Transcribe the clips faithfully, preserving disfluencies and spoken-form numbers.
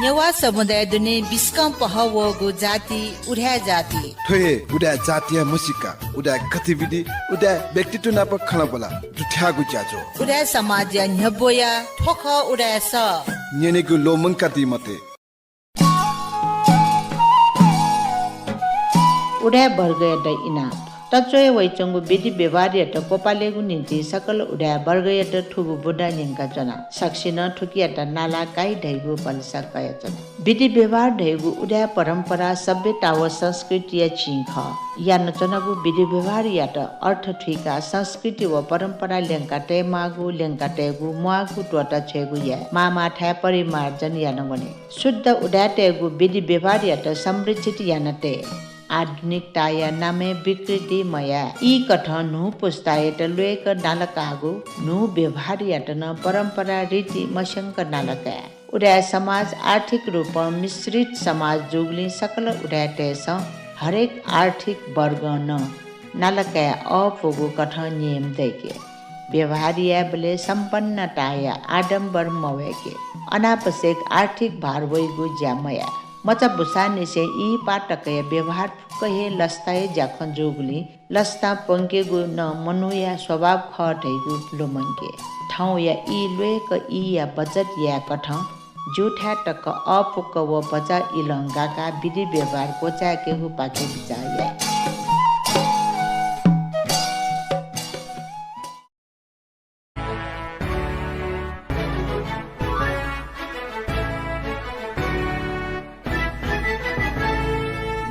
नेवाः समुदाय दुने बिस्कं पहः वःगु जाति उदाय् जाति। थ्व हे उदाय् जातिया म्हसीका, उदाय् गतिविधि, उदाय् व्यक्तित्व नाप खँल्हाबल्हा दुथ्याःगु ज्याझ्वः। उदाय् समाजया न्ह्यब्वया थ्व खः उदाय् सः। न्यनेगु ल्वःमंकादी मते। उदाय् वर्गयात इनाप। तच्वया वइच्वंगु विधि व्यवहारयात क्वपालेगु निंतिं सकल उदाय् वर्गयात थुगु बुँदा न्यंकाच्वना। सकसिनं थुकियात नाला काइ धइगु भलसा कयाच्वना। विधि व्यवहार धइगु उदाय् परम्परा सभ्यता व संस्कृतिया चिं खः। यानाच्वनागु विधि व्यवहारयात अर्थ थुइकाः संस्कृति व परम्परा ल्यंका तयेमाःगु, ल्यंका तयेगु म्वाःगु त्वःता छ्वयेगु याये। माःमाःथाय् परिमार्जन याना वने। शुद्ध उदाय्‌तय्‌गु विधि व्यवहारयात संरक्षित याना तये। आधुनिकताया नामय् विकृति मयाये। ई कथं न्हू पुस्तायात ल्वय्‌क नालाकाःगु न्हू व्यवहारयात नं परम्परा रीति मस्यंक नालाकाये। उदाय् समाज आर्थिक रूपं मिश्रित समाज जूगुलिं सकल उदाय्‌तय्‌सं हरेक आर्थिक वर्गं नं नालाकाये अःपुगु कथं नियम दय्‌के। व्यवहार यायेबलय् सम्पन्नताया आडम्बर मवय्‌के। अनावश्यक आर्थिक भार वइगु ज्या मयाये। मचा बुसांनिसें इहिपाः तकया व्यवहार फुक्क हे लसताया ज्याखँ जूगुलिं लसता प्वंकेगु नं मनूया स्वभाव खः धइगु लुमंके। थौंया ई ल्वय्‌क ईया बचत यायेकथं ज्यूथाय् तक अःपुक व भचा इलं गाकाः विधि व्यवहार क्वचाय्‌केगुपाखे बिचाः याये।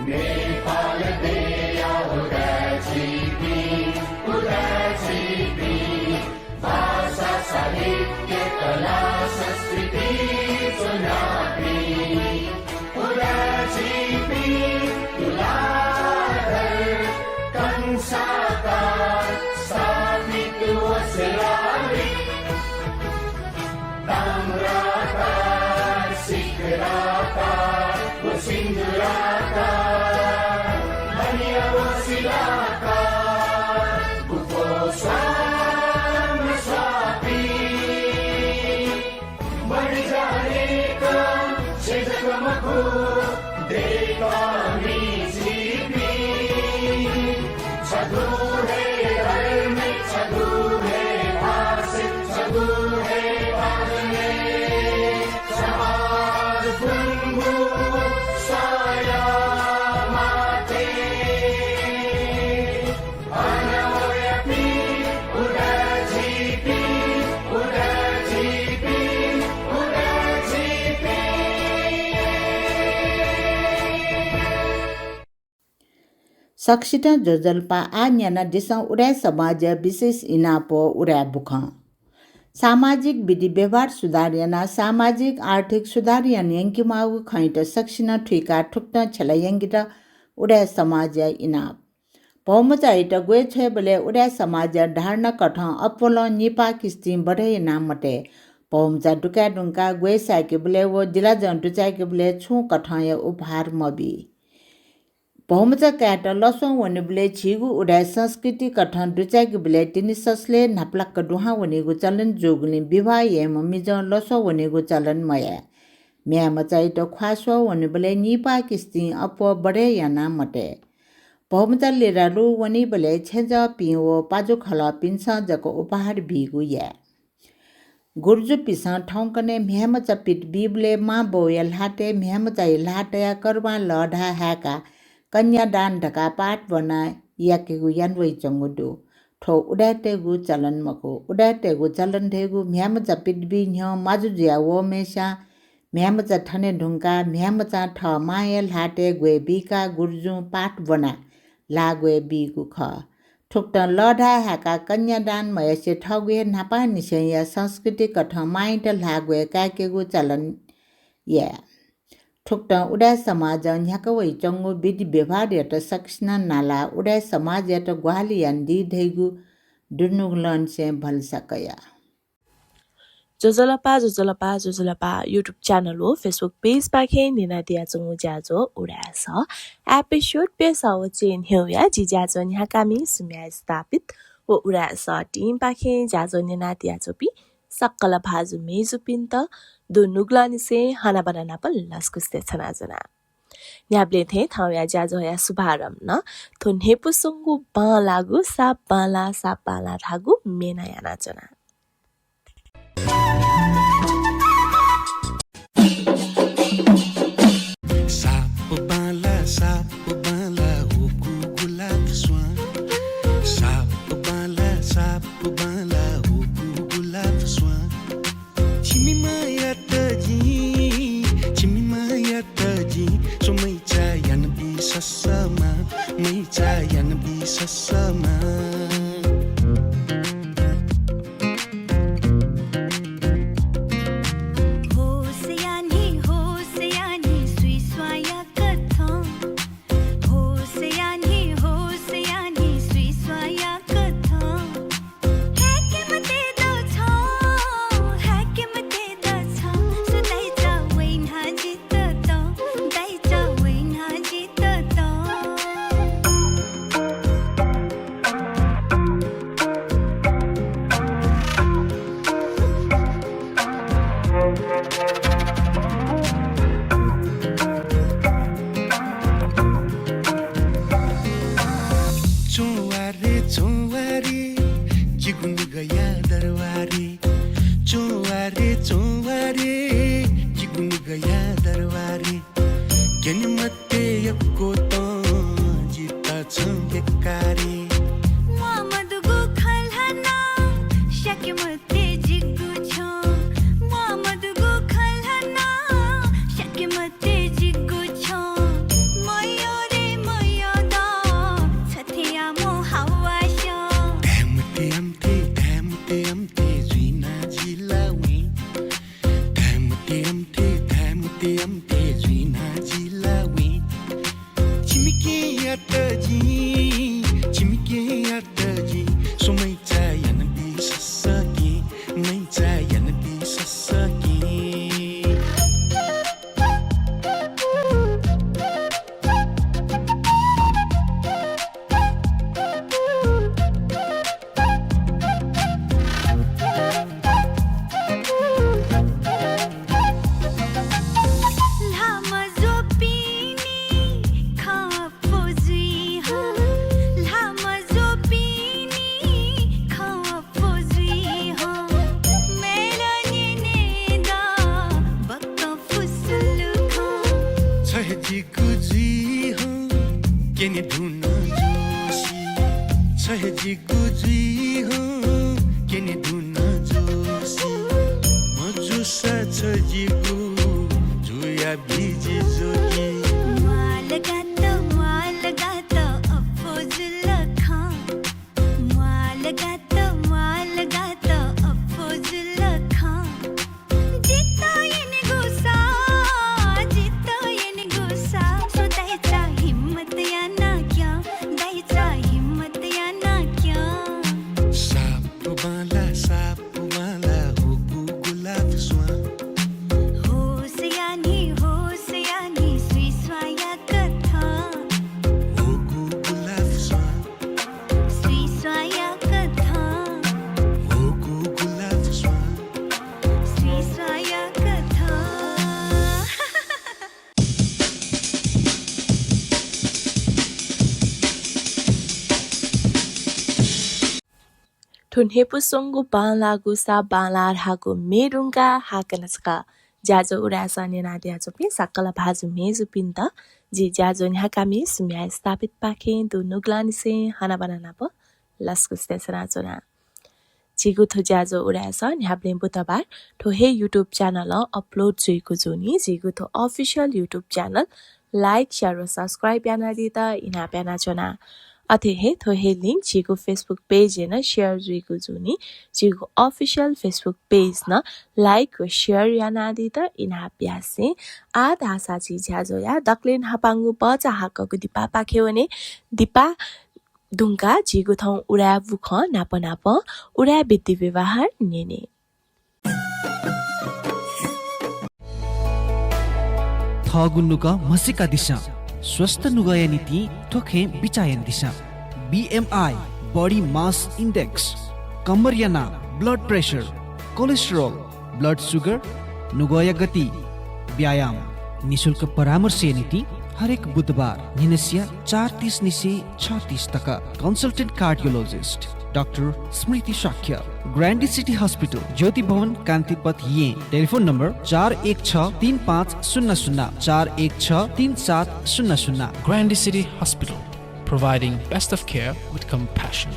नेपाल देया उदाय् झीपिं, उदाय् झीपिं, भाषा, साहित्य, कला, संस्कृति च्वनापिं, उदाय् झीपिं तुलाधर कंसाकार स्थापित व शिलालिपि। ताम्राकार, शिखराकार व सिन्दूराकार, बनिया व शिलाकार, गुफो स्वां स्वापी। बढी जानेका छेँ जक मखु, देय्‌कामि झीपिं। छगू हे धर्म, छगू हे भाषा, छगू हे भाषा, समाज गुंगू साया माते। सकसितं ज्वजलपा। आः न्यनादिसँ उदाय् समाजया विशेष इनाप व उदाय् बुखँ। सामाजिक विधि व्यवहार सुधार यानाः सामाजिक आर्थिक सुधार याना यंकेमाःगु खँयात सकसिनं थुइकाः थुकथं छ्यला यंकेत उदाय् समाजया इनाप। भौमचायात ग्वय् छ्वयेबलय् उदाय् समाजया धारणा कथं अप्वलं निपाः किस्तिं बढय् याना मते। भौमचा दुकाये धुंकाः ग्वय् साय्‌केबलय् व जिलाजं दुचाय्‌केबलय् छुं कथंया उपहार मबी। भौमचा कायेत लसं वनेबलय् झीगु उदाय् संस्कृति कथं दुचाय्‌केबलय् तिनि ससलय् न्हापालाक दुहां वनीगु चलन जूगुलिं विवाह याइम्ह मिजं लसं वनेगु चलन मयाये। म्ह्याय्‌मचायात ख्वाः स्वः वनेबलय् निपाः किस्तिं अप्वः बढय् याना मते। भौमचा लिरालु वनीबलय् छेँजःपिं व पाजुखलःपिन्सं जक उपहार बीगु याये। गुर्जुपिन्सं थौंकन्हय् म्ह्याय्‌मचा पित बीबलय् मांबौया ल्हातय् म्ह्याय्‌मचाया ल्हाः तयाः करुवां लःधाः हाय्‌काः कन्यादान धकाः पाठ ब्वनाः याकेगु याना वइच्वंगु दु। थ्व उदाय्‌तय्‌गु चलन मखु। उदाय्‌तय्‌गु चलन धइगु म्ह्याय्‌मचा पित बी न्ह्यः माजु जुया वःम्हय्‌सिनं म्ह्याय्‌मचा थने धुंकाः म्ह्याय्‌मचां थः मांया ल्हातय् ग्वय् बीकाः गुर्जुं पाठ ब्वनाः ल्हाः ग्वय् बीगु खः। थुकथं लःधाः हाय्‌काः कन्यादान मयासें थःगु हे न्हापांनिसेंया संस्कृति कथं मांयात ल्हाः ग्वय् काय्‌केगु चलन याये। थुकथं उदाय् समाजं न्ह्याका वइच्वंगु विधि व्यवहारयात सकसिनं नालाः उदाय् समाजयात ग्वाहालि यानादी धइगु दुनुगलंनिसें भलसा कया। ज्वजलपा, ज्वजलपा, ज्वजलपा YouTube channel व Facebook page पाखें न्यनादियाच्वंगु ज्याझ्वः उदाय् सः episode प्यसः व च्यय्‌न्हय्‌या जि ज्याझ्वः न्ह्याकामि सुम्या स्थापित व उदाय् सः team पाखें ज्याझ्वः न्यनादियाच्वंपिं सकल भाजु मय्‌जुपिन्त दुनुगलंनिसें हनाबना नाप लसकुस देछानाच्वना। न्ह्याबलें थें थौंया ज्याझ्वःया शुभारम्भ नं थ्व न्ह्यइपुसे च्वंगु बांलाःगु साप बांला, साप बांला धाःगु म्येनं यानाच्वना। साप बांला, साप बांला, हुकु गुलाफ स्वां। साप बांला, साप बांला, हुकु गुलाफ स्वां। छिमि मायात जिं, छिमि मायात जिं, स्वम्ह मैचा यानाबी ससःमा, मैचा यानाबी ससःमा। होस यानि, होस यानि, सुइस्वाया कथं। होस यानि, होस यानि, सुइस्वाया कथं। हाकिम तेदो छ, हाकिम तेदो छ, सु दाइचा वइना जित त, दाइचा वइना जित त। च्वंवारे, च्वंवारे, जिगु नुगःया दरवारे। च्वंवारे, च्वंवारे, जिगु नुगःया दरवारे। ग्यने मते यक्व तं जितः छं बेकारे। म्वाः मदुगु खँ ल्हाना, स्याके मते जिगु छ्यं। म्वाः मदुगु खँ ल्हाना, स्याके मते जिगु छ्यं। मयः रे मयः द, छथेयाम्ह हावास्यं। धाये मते अम्थे, धाये मते अम्थे जुइना जि ला वें। धाये मते अम्थे, धाये मते अम्थे जुइना जि ला वें। छिमि केहेँयात जिं, छिमि केहेँयात जिं, स्वम्ह मैचा यानाबी ससःकें, मैचा यानाबी ससःकें। ल्हाः मज्यूपिनि खँ अप्वः जुइ हं, ल्हाः मज्यूपिनि खँ अप्वः जुइ हं, मेला न्यने द बक्क फुसुलु खँ। छ हे जिगु जुइ हं, क्यने धुन जोसि। छ हे जिगु जुइ हं, क्यने धुन जोसि। मजूसा छ जिगु जुयाबी जि जोगी। म्वाःल गात, म्वाःल गात अप्वः जुल खँ। म्वाःल गात, म्वाःल गात अप्वः जुल खँ। जितः यनेगु सा, जितः यनेगु सा, सु दाइचा हिम्मत याना क्यँ, दाइचा हिम्मत याना क्यँ। साप बांला, साप बांला, हुकु गुलाफ स्वां। होस यानि, होस यानि, सुइस्वाया कथं। हुकु गुलाफ स्वां। सुइस्वाया कथं। हुकु गुलाफ स्वां। सुइस्वाया कथं। थ्व न्ह्यइपुसे च्वंगु बांलाःगु साप बांला धाःगु म्ये धुंकाः हाकनं छकः ज्याझ्वः उदाय् सः न्यनादियाच्वंपिं सकल भाजु मय्जुपिन्त जि ज्याझ्वः न्ह्याकामि सुम्या स्थापितपाखें दुनुगलंनिसें हनाबना नाप लसकुस देछानाच्वना। झीगु थ्व ज्याझ्वः उदाय् सः न्ह्याबलें बुधबार थ्व हे YouTube channel-ं upload जुइगु जूनि। झीगु थ्व official YouTube channel like, share व subscribe यानादीत इनाप यानाच्वना। अथे हे थ्व हे link झीगु Facebook page-य् नं share जुइगु जूनि। झीगु official Facebook page नं like व share यानादीत इनाप यासें आः धाःसा झी ज्याझ्वःया दकलय् न्हापांगु भचा हाकःगु दिपापाखे वने। दिपा धुंकाः झीगु थौं उदाय् बुखँ नाप नापं उदाय् विधि व्यवहार न्यने। थःगु नुगः म्हसीकादिसँ। स्वस्थ नुगःया निंतिं थ्व खँय् बिचाः यानादिसँ। BMI, body mass index, कम्मरया नाप, blood pressure, cholesterol, blood sugar, नुगःया गति, व्यायाम, निशुल्क परामर्शया निंतिं हरेक बुधबार न्हिनसिया चार तीस निसें छ तीस तक। Consultant cardiologist डाक्टर स्मृति शाक्य, ग्रान्डी सिटी हस्पिटल, ज्योति भवन, कान्तिपथ, येँ। टेलिफोन नम्बर चार एक छ तीन पाँच शून्य शून्य, चार एक छ तीन सात शून्य शून्य। Grande City Hospital, providing best of care with compassion.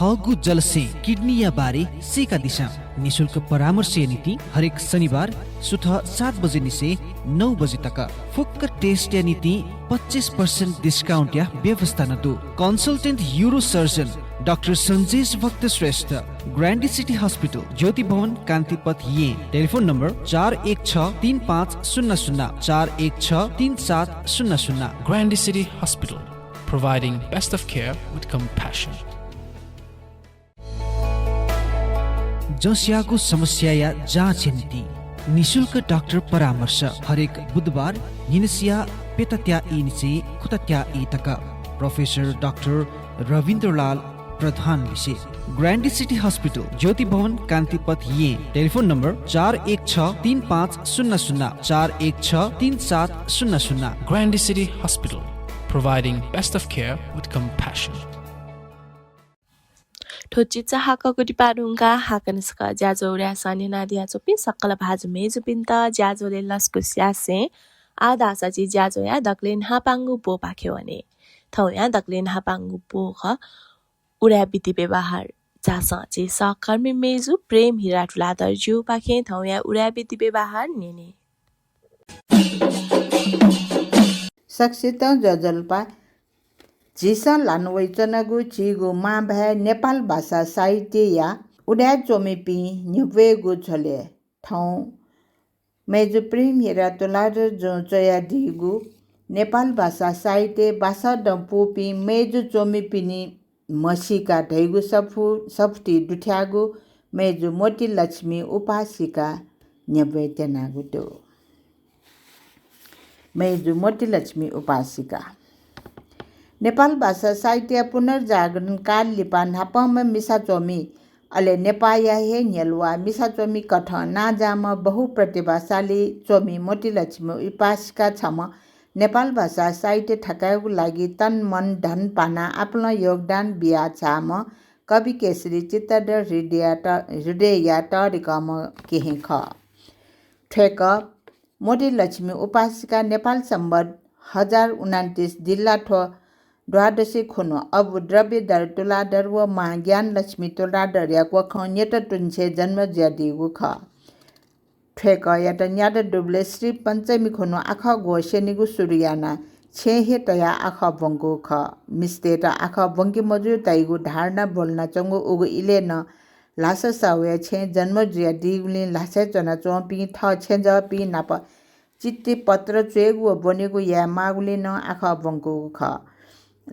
थःगु जलस्यें किडनीया बारे सीकादिसँ। निशुल्क परामर्शया निंतिं हरेक शनिबार सुथ सात बजे निसें नौ बजे तक। फुक्क टेस्टया निंतिं पच्चिस प्रतिशत डिस्काउन्टया व्यवस्था नं दु। कन्सल्टेन्ट युरोसर्जन डाक्टर सन्जेश भक्त श्रेष्ठ, ग्रान्डी सिटी हस्पिटल, ज्योति भवन, कान्तिपथ, येँ। टेलिफोन नम्बर चार एक छ तीन पाँच शून्य शून्य, चार एक छ तीन सात शून्य शून्य। Grande City Hospital, providing best of care with compassion. जसयागु समस्याया जाँचया निंतिं निशुल्क डाक्टर परामर्श हरेक बुधबार न्हिनसिया प्यतात्या ई निसें खुतात्या ई तक। प्रोफेसर डाक्टर रविन्द्रलाल प्रधान लिसे। ग्रान्डी सिटी हस्पिटल, ज्योति भवन, कान्तिपथ, येँ। टेलिफोन नम्बर चार एक छ तीन पाँच शून्य शून्य, चार एक छ तीन सात शून्य शून्य। Grande City Hospital, providing best of care with compassion. थ्व चिचाहाकःगु दिपा धुंकाः हाकनं छकः ज्याझ्वः उदाय् सः न्यनादियाच्वंपिं सकल भाजु मय्जुपिन्त ज्याझ्वलय् लसकुस यासें आः धाःसा झी ज्याझ्वःया दकलय् न्हापांगु ब्वपाखे वने। थौंया दकलय् न्हापांगु ब्व खः उदाय् विधि व्यवहार। झासँ झी सहकर्मी मय्जु प्रेम हिरा तुलाधरजुपाखें थौंया उदाय् विधि व्यवहार न्यने। सकसितं ज्वजलपा। झीसं ल्हानावयाच्वनागु झीगु मांभाय् नेपाल भाषा साहित्यया उदाय् च्वमिपिं न्ह्यब्वयेगु झ्वलय् थौं मय्जु प्रेम हिरा तुलाधरजुं च्वयादीगु नेपाल भाषा साहित्य बासःदँ पूपिं मय्जु च्वमिपिनि म्हसीका धइगु सफु-, सफुति दुथ्याःगु मय्जु मोतीलक्ष्मी उपासिका न्ह्यब्वये त्यनागु दु। मय्जु मोतीलक्ष्मी उपासिका। नेपाल भाषा साहित्यया पुनर्जागरण काल लिपा न्हापांम्ह मिसा च्वमि, अले नेपाःया हे न्ह्यलुवा मिसा च्वमि कथं नांजाःम्ह बहुप्रतिभाशाली च्वमि मोतीलक्ष्मी उपासिका छम्ह नेपाल भाषा साहित्य थकायेगु लागि तन मन धन पानाः आपालं योगदान बिया झाःम्ह कवि केशरी चित्तधर हृदयया त-, हृदयया तःधिकःम्ह केहेँ खः। थ्वय्कः मोतीलक्ष्मी उपासिका नेपाल संवत् हजार उनान्तिस दिल्लाथ्व द्वादशी खुन्हु अबु द्रव्यधर तुलाधर व मां ज्ञानलक्ष्मी तुलाधरया क्वखं न्यत तुंछेँ जन्म जुयादीगु खः। थ्वय्कःयात न्यादँ दुबलय् श्री पञ्चमी खुन्हु आखः ग्वः स्यनेगु सुरु यानाः छेँय् हे तयाः आखः ब्वंकूगु खः। मिस्तय्त आखः ब्वंके मज्यू धइगु धारणा ब्वलनाच्वंगु उगु इलय् नं ल्हासा साहुया छेँय् जन्म जुयादीगुलिं ल्हासय् च्वनाच्वंपिं थः छेँजःपिं नाप चिठी पत्र च्वयेगु व ब्वनेगु यायेमाःगुलिं नं आखः ब्वंकूगु खः।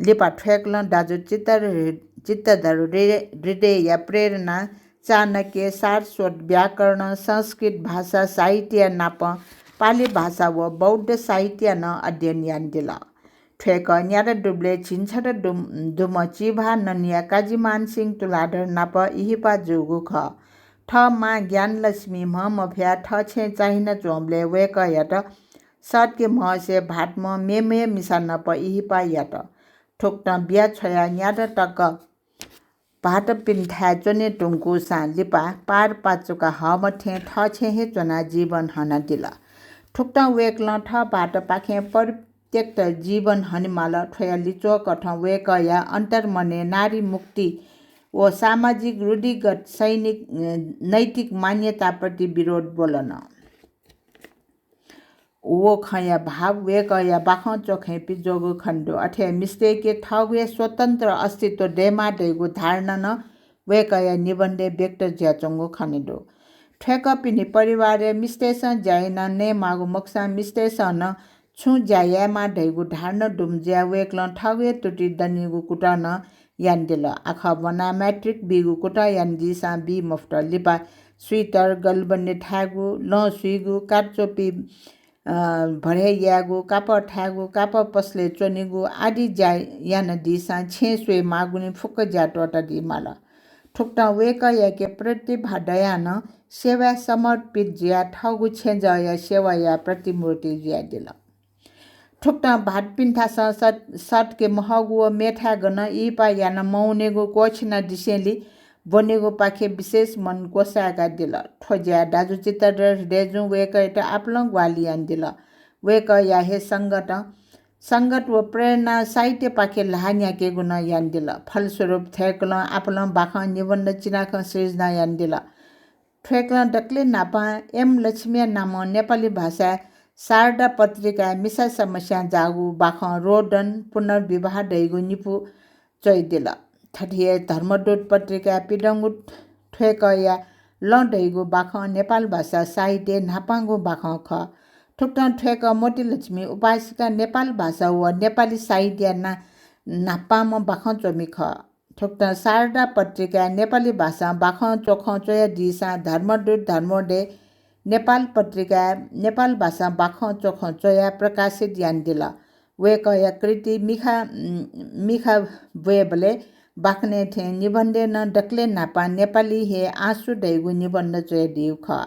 लिपा थ्वय्कलं दाजु चित्तधर हृ-, चित्तधर हृ-, हृदयया प्रेरणां चाणक्य, सारस्वत, व्याकरण, संस्कृत भाषा साहित्यया नाप पालि भाषा व बौद्ध साहित्यया नं अध्ययन यानादिल। थ्वय्कः न्यादँ दुबलय् झिंछदँ दुम-, दुम्ह चिभाः ननिया काजीमान सिंह तुलाधर नाप इहिपा जूगु खः। थः मां ज्ञानलक्ष्मी म्ह मफयाः थःछेँय् चाहिनाच्वंबलय् वय्कःयात सःतके म्हसे भाःतम्ह मेम्ह हे मिसा नाप इहिपा यात। थुकथं बिया छ्वयाः न्यादँ तक भाःत पिन्थाय् च्वने धुंकूसां लिपा पार पाचुका हःम्ह थें थःछेँय् हे च्वनाः जीवन हनादिल। थुकथं वय्कलं थः भाःतपाखें परित्यक्त जीवन हनेमाल। थ्वया लिच्वः कथं वय्कःया अन्तर्मनय् नारी मुक्ति व सामाजिक रूढिगत सैनिक, अ, नैतिक मान्यताप्रति विरोध ब्वलन। व खँया भाव वय्कःया बाखं च्वखंपिं ज्वःगु खनेदु। अथे हे मिस्तय्के थःगु हे स्वतन्त्र अस्तित्व दयेमाः धइगु धारणा नं वय्कःया निबन्धय् व्यक्त जुयाच्वंगु खनेदु। थ्वय्कःपिनि परिवारय् मिस्तय्सं ज्या यानाः नयेमाःगु मखुसां मिस्तय्सं नं छुं ज्या यायेमाः धइगु धारणा दुम्ह जुयाः वय्कलं थःगु हे तुति दनीगु कुतः नं यानादिल। आखः ब्वनाः म्याट्रिक बीगु कुतः यानादीसां बी मफुत। लिपा स्वीटर, गलबन्दी थायेगु, लं स्वीगु, कात च्वपि, अ, भरे यायेगु, कापः थायेगु, कापः पसलय् च्वनेगु आदि ज्या यानादीसां छेँ स्वये माःगुलिं फुक्क ज्या त्वःतादी माल। थुकथं वय्कःयाके प्रतिभा दयाः नं सेवाय् समर्पित जुयाः थःगु छेँजःया सेवाया प्रतिमूर्ति जुयादिल। थुकथं भाटपिन्थासं सत-, सतके महःगु व मेथाय् गनं इहिपा याना मवनेगु क्वःछिनादिसेंलि ब्वनेगुपाखे विशेष मन क्वसाय्कादिल। थ्व ज्याय् दाजु चित्तधर हृदयजुं वय्कःयात आपालं ग्वाहालि यानादिल। वय्कःया हे संगतं, संगत व प्रेरणां साहित्यपाखे ल्हाः न्ह्याकेगु नं यानादिल। फलस्वरूप थ्वय्कलं आपालं बाखं निबन्ध चिनाखँ सिर्जना यानादिल। थ्वय्कलं दकलय् न्हापां एम लक्ष्मीया नामं नेपाली भाषाय् शारदा पत्रिकाय् मिसा समस्यां जाःगु बाखं रोदन पुनर्विवाह धइगु निपु च्वयादिल। थथे हे धर्मदूत पत्रिकाय् पिदंगु थ्वय्कःया लँ धइगु बाखं नेपाल भाषा साहित्यय् न्हापांगु बाखं खः। थुकथं थ्वय्कः मोतीलक्ष्मी उपासिका नेपाल भाषा व नेपाली साहित्यया ना-, न्हापांम्ह बाखं च्वमि खः। थुकथं शारदा पत्रिकाय् नेपाली भाषां बाखं च्वखं च्वयादीसां धर्मदूत धर्मोदय नेपाल पत्रिकाय् नेपाल भाषां बाखं च्वखं च्वयाः प्रकाशित यानादिल। वय्कःया कृति मिखा, मिखा ब्वयेबलय् बाखनय् थें निबन्धय् नं दकलय् न्हापां नेपाली हे आँसु धइगु निबन्ध च्वयादीगु खः।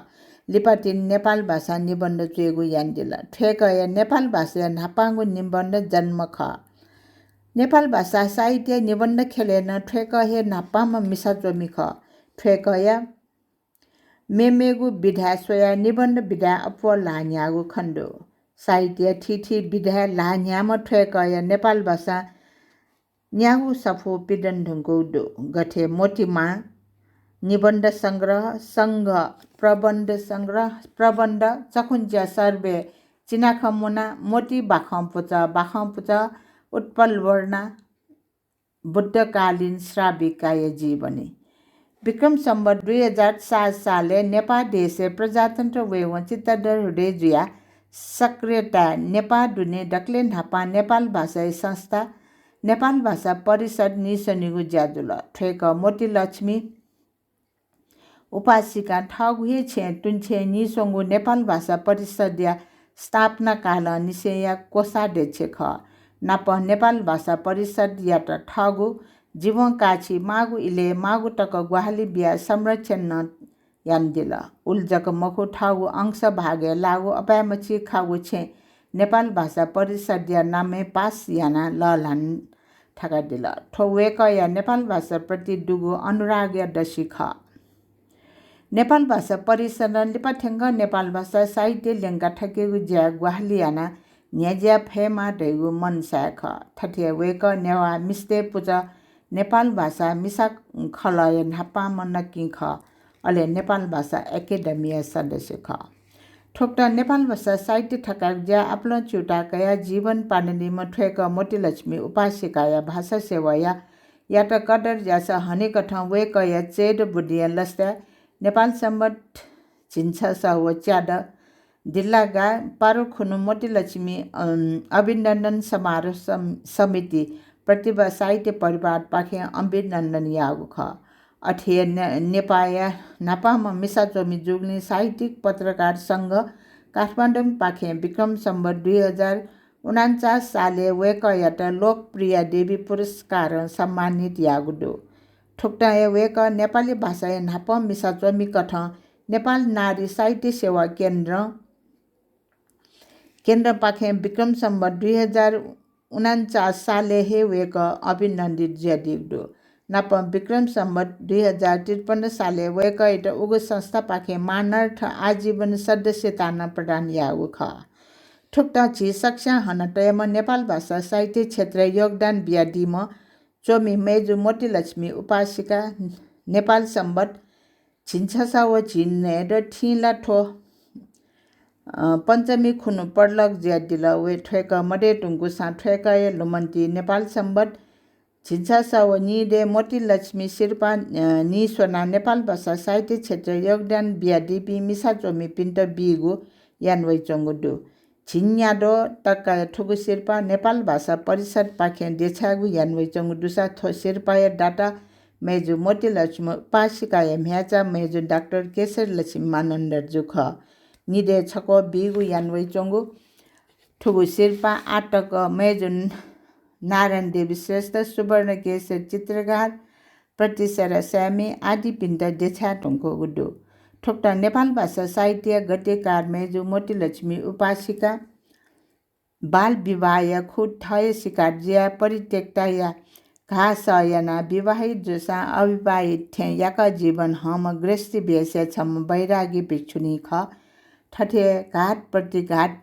लिपातिनि नेपाल भाषां निबन्ध च्वयेगु यानादिल। थ्वय्कःया नेपाल भाषाया न्हापांगु निबन्ध जन्म खः। नेपाल भाषा साहित्य निबन्ध ख्यलय् नं थ्वय्कः हे न्हापांम्ह मिसा च्वमि खः। थ्वय्कःया मेमेगु विधाय् स्वयाः निबन्ध विधाय् अप्वः ल्हाः न्ह्याःगु खने दु। साहित्यया थीथी विधाय् ल्हाः न्ह्याःम्ह थ्वय्कःया नेपाल भाषां न्यागू सफू पिदने धुंकूगु दु। गथे मोतीमां निबन्ध संग्रह, संघ प्रबन्ध संग्रह, प्रबन्ध, चखुंच्या सर्वे, चिनाखँ मुना, मोती बाखं पुचः, बाखं पुचः, उत्पल वर्णा, बुद्धकालीन श्राविकाया जीवनी। विक्रम सम्वत दुई हजार सात सालय् नेपाः देशय् प्रजातन्त्र वयेवं चित्तधर हृदयजुया सक्रियताय् नेपाः दुने दकलय् न्हापां नेपाल भाषाया संस्था नेपाल भाषा परिषद् नीस्वनेगु ज्या जुल। थ्वय्कः मोतीलक्ष्मी उपासिकां थःगु हे छेँय् तुंछेँय् नीस्वंगु नेपाल भाषा परिषद्या स्थापना कालं निसेंया कोषाध्यक्ष खः। नापं नेपाल भाषा परिषद्यात थःगु जीवंकाछि माःगु इलय् माःगु तक ग्वाहालि बियाः संरक्षण नं यानादिल। उलि जक मखु, थःगु अंश भागय् लाःगु अपाय्मछि खाःगु छेँ नेपाल भाषा परिषद्या नामय् पास यानाः लःल्हाना थकादिल। थ्व वय्कःया नेपाल भाषाप्रति दुगु अनुरागया दसि खः। नेपाल भाषा परिषदं लिपा थ्यंकं नेपाल भाषा साहित्य ल्यंका थकेगु ज्याय् ग्वाहालि यानाः न्ह्यज्या फयेमाः धइगु मनसाय खः। थथे हे वय्कः नेवाः मिस्तय् पुचः नेपाल भाषा मिसा खलःया न्हापांम्ह नकिं खः। अले नेपाल भाषा एकेडेमीया सदस्य खः। थुकथं नेपाल भाषा साहित्य थकाय्गु ज्याय् आपालं च्यूताः कयाः जीवन पानादीम्ह थ्वय्कः मोतीलक्ष्मी उपासिकाया भाषा सेवाया यात कदर ज्यासः हनेकथं वय्कःया चय्दँ बुदिंया लसताय् नेपाल सम्वत झिंछसः व च्यादँ दिल्लागा पारु खुन्हु मोतीलक्ष्मी, अम, अभिनन्दन समारोह सम-, समिति प्रतिभा साहित्य परिवारपाखें अभिनन्दन याःगु खः। अथे हे ने-, नेपाःया न्हापांम्ह मिसा च्वमि जूगुलिं साहित्यिक पत्रकार संघ काठमाडौंपाखें विक्रम सम्वत दुई हजार उनान्चास सालय् वय्कःयात लोकप्रिया देवी पुरस्कारं सम्मानित याःगु दु। थुकथं हे वय्कः नेपाली भाषाया न्हापां मिसा च्वमिकथं नेपाल नारी साहित्य सेवा केन्द्रं, केन्द्रपाखें विक्रम सम्वत दुई हजार उनान्चास सालय् हे वय्कः अभिनन्दित जुयादीगु दु। नापं विक्रम सम्वत दुई हजार त्रिपन्न सालय् वय्कःयात उगु संस्थापाखें मानार्थ आजीवन सदस्यता नं प्रदान याःगु खः। थुकथं झी सकस्यां हनातयेम्ह नेपाल भाषा साहित्य क्षेत्रय् योगदान बियादीम्ह च्वमि मय्जु मोतीलक्ष्मी उपासिका नेपाल सम्वत झिंछसः व झिंन्हय्दँ थिंला थ्व, अ, पञ्चमी खुन्हु परलोक जुयादिल। वय् थ्वय्कः मदये धुंकूसां थ्वय्कःया लुमन्ति नेपाल सम्वत झिंछसः व नीदँय् मोतीलक्ष्मी सिरपाः, अ, नीस्वनाः नेपाल भाषा साहित्य क्षेत्रय् योगदान बियादीपिं मिसा च्वमिपिन्त बीगु यानावइच्वंगु दु। झिंन्याद्वः तकया थुगु सिरपाः नेपाल भाषा परिषदपाखें देछायेगु यानावइच्वंगु दुसा थ्व सिरपाःया दाता मय्जु मोतीलक्ष्मी उपासिकाया म्ह्याय्चा मय्जु डाक्टर केशरलक्ष्मी मानन्धरजु खः। निदँय् छक्वः बीगु यानावइच्वंगु थुगु सिरपाः आःतक मय्जु नारायण देवी श्रेष्ठ, सुवर्ण केशरी चित्रकार, प्रतिसरा स्यामी आदिपिन्त देछाये धुंकूगु दु। थुकथं नेपाल भाषा साहित्य गद्यकार मय्जु मोतीलक्ष्मी उपासिका बाल विवाहया खुद थःया सिकार जुयाः परित्यक्ताया घाः सह यानाः विवाहित जूसां अविवाहित थें याकः जीवन हंम्ह गृहस्थी भेषया छम्ह वैरागी भिक्षुणी खः। थथे घात प्रतिघात,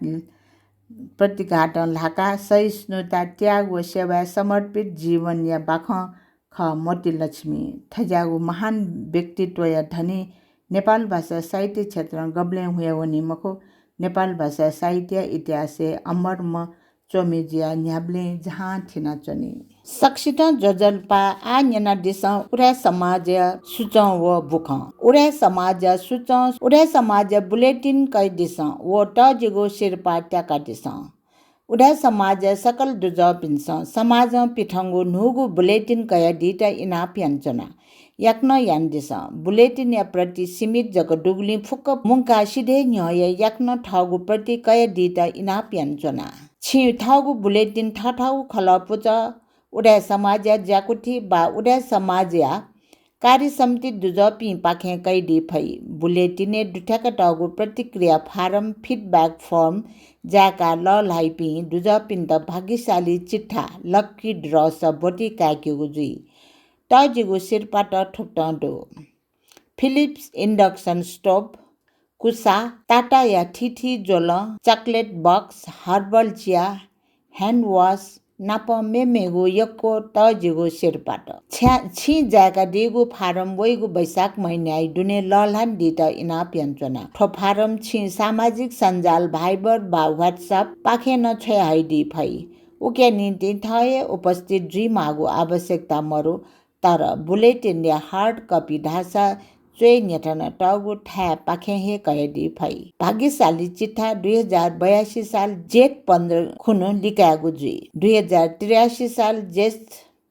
प्रतिघातं ल्हाकाः सहिष्णुता, त्याग व सेवाय् समर्पित जीवनया बाखं खः मोतीलक्ष्मी। थज्याःगु महान व्यक्तित्वया धनी नेपाल भाषा साहित्य क्षेत्रं गबलें हुयावनी मखु, नेपाल भाषा साहित्य इतिहासय् अमरम्ह च्वमि जुयाः न्ह्याबलें जहां थिनाच्वनी। सकसितं ज्वजलपा। आः न्यनादिसँ उदाय् समाजया सुचं व बुखँ। उदाय् समाजया सुचं, उदाय् समाजया बुलेटिन कयादिसँ व तःजिगु सिरपाः त्याकादिसँ। उदाय् समाजया सकल दुजःपिन्सं समाजं पिथंगु न्हूगु बुलेटिन कयादीत इनाप यानाच्वना। याकनं यानादिसँ। बुलेटिनया प्रति सीमित जक दुगुलिं फुक्क मुंकाः सिधय् न्ह्यः हे याकनं थःगु प्रति कयादीत इनाप यानाच्वना। छिं थःगु बुलेटिन थःथःगु खलः पुचः, उदाय् समाजया ज्याकुथि वा उदाय् समाजया कार्य समिति दुजःपिंपाखें कयादी फइ। बुलेटिनय् दुथ्याकातःगु प्रतिक्रिया फारम, feedback form, जाय्काः लःल्हाइपिं दुजःपिन्त भाग्यशाली चिट्ठा, lucky draw, सः ब्वति काय्केगु जुइ। तःजिगु सिरपाःत थुकथं दु। Philips induction stove, कुसा, टाटाया थीथी ज्वलं, chocolate box, herbal chia, hand wash नापं मेमेगु यक्व तःजिगु सिरपाःत। छ्या-, छिं जाय्कादीगु फारम वइगु वैशाख महिनाया दुने लःल्हानादीत इनाप यानाच्वना। थ्व फारम छिं सामाजिक सञ्जाल Viber वा WhatsApp पाखें नं छ्वयाहयादी फइ। उकिया निंतिं थः हे उपस्थित जुइमाःगु आवश्यकता मरु। तर बुलेटिनया hard copy धाःसा च्वय् न्ह्यथनातःगु थाय्‌पाखें हे कयादी फइ। भाग्यशाली चिट्ठा दुई हजार बयासी साल जेठ पन्ध्र खुन्हु लिकायेगु जुइ। दुई हजार त्रियासी साल जेठ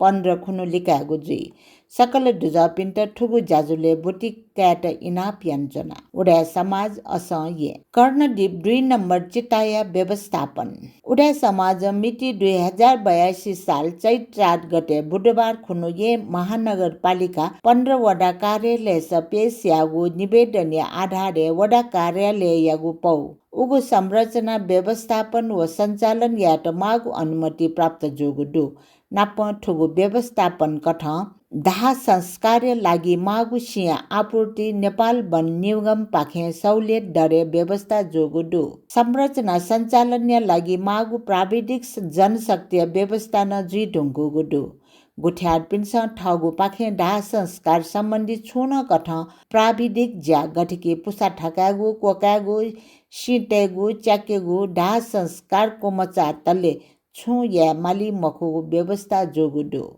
पन्ध्र खुन्हु लिकायेगु जुइ। सकल दुजःपिन्त थुगु ज्याझ्वलय् ब्वति कायेत इनाप यानाच्वना। उदाय् समाज असं येँ। कर्णदीप दुई नम्बर चिताया व्यवस्थापन। उदाय् समाजं मिति दुई हजार बयासी साल चैत चार गते बुधबार खुन्हु येँ महानगरपालिका पन्ध्र वडा कार्यालयस पेश याःगु निवेदनया आधारय् वडा कार्यालययागु पौ उगु संरचना व्यवस्थापन व सञ्चालन यायेत माःगु अनुमति प्राप्त जूगु दु। नापं थुगु व्यवस्थापन कथं दाह संस्कारया लागि माःगु सिँया आपूर्ति नेपाल वन निगमपाखें सहुलियत दरय् व्यवस्था जूगु दु। संरचना सञ्चालनया लागि माःगु प्राविधिक स-, जनशक्तिया व्यवस्था नं जुइधुंकूगु दु। गुथियारपिन्सं थःगुपाखें दाह संस्कार सम्बन्धी छुं नं कथं प्राविधिक ज्या गथेकि पुसा थकायेगु, क्वकायेगु, सिँ तयेगु, च्याकेगु, दाह संस्कार क्वमचाःतले छुं याये माली मखुगु व्यवस्था जूगु दु।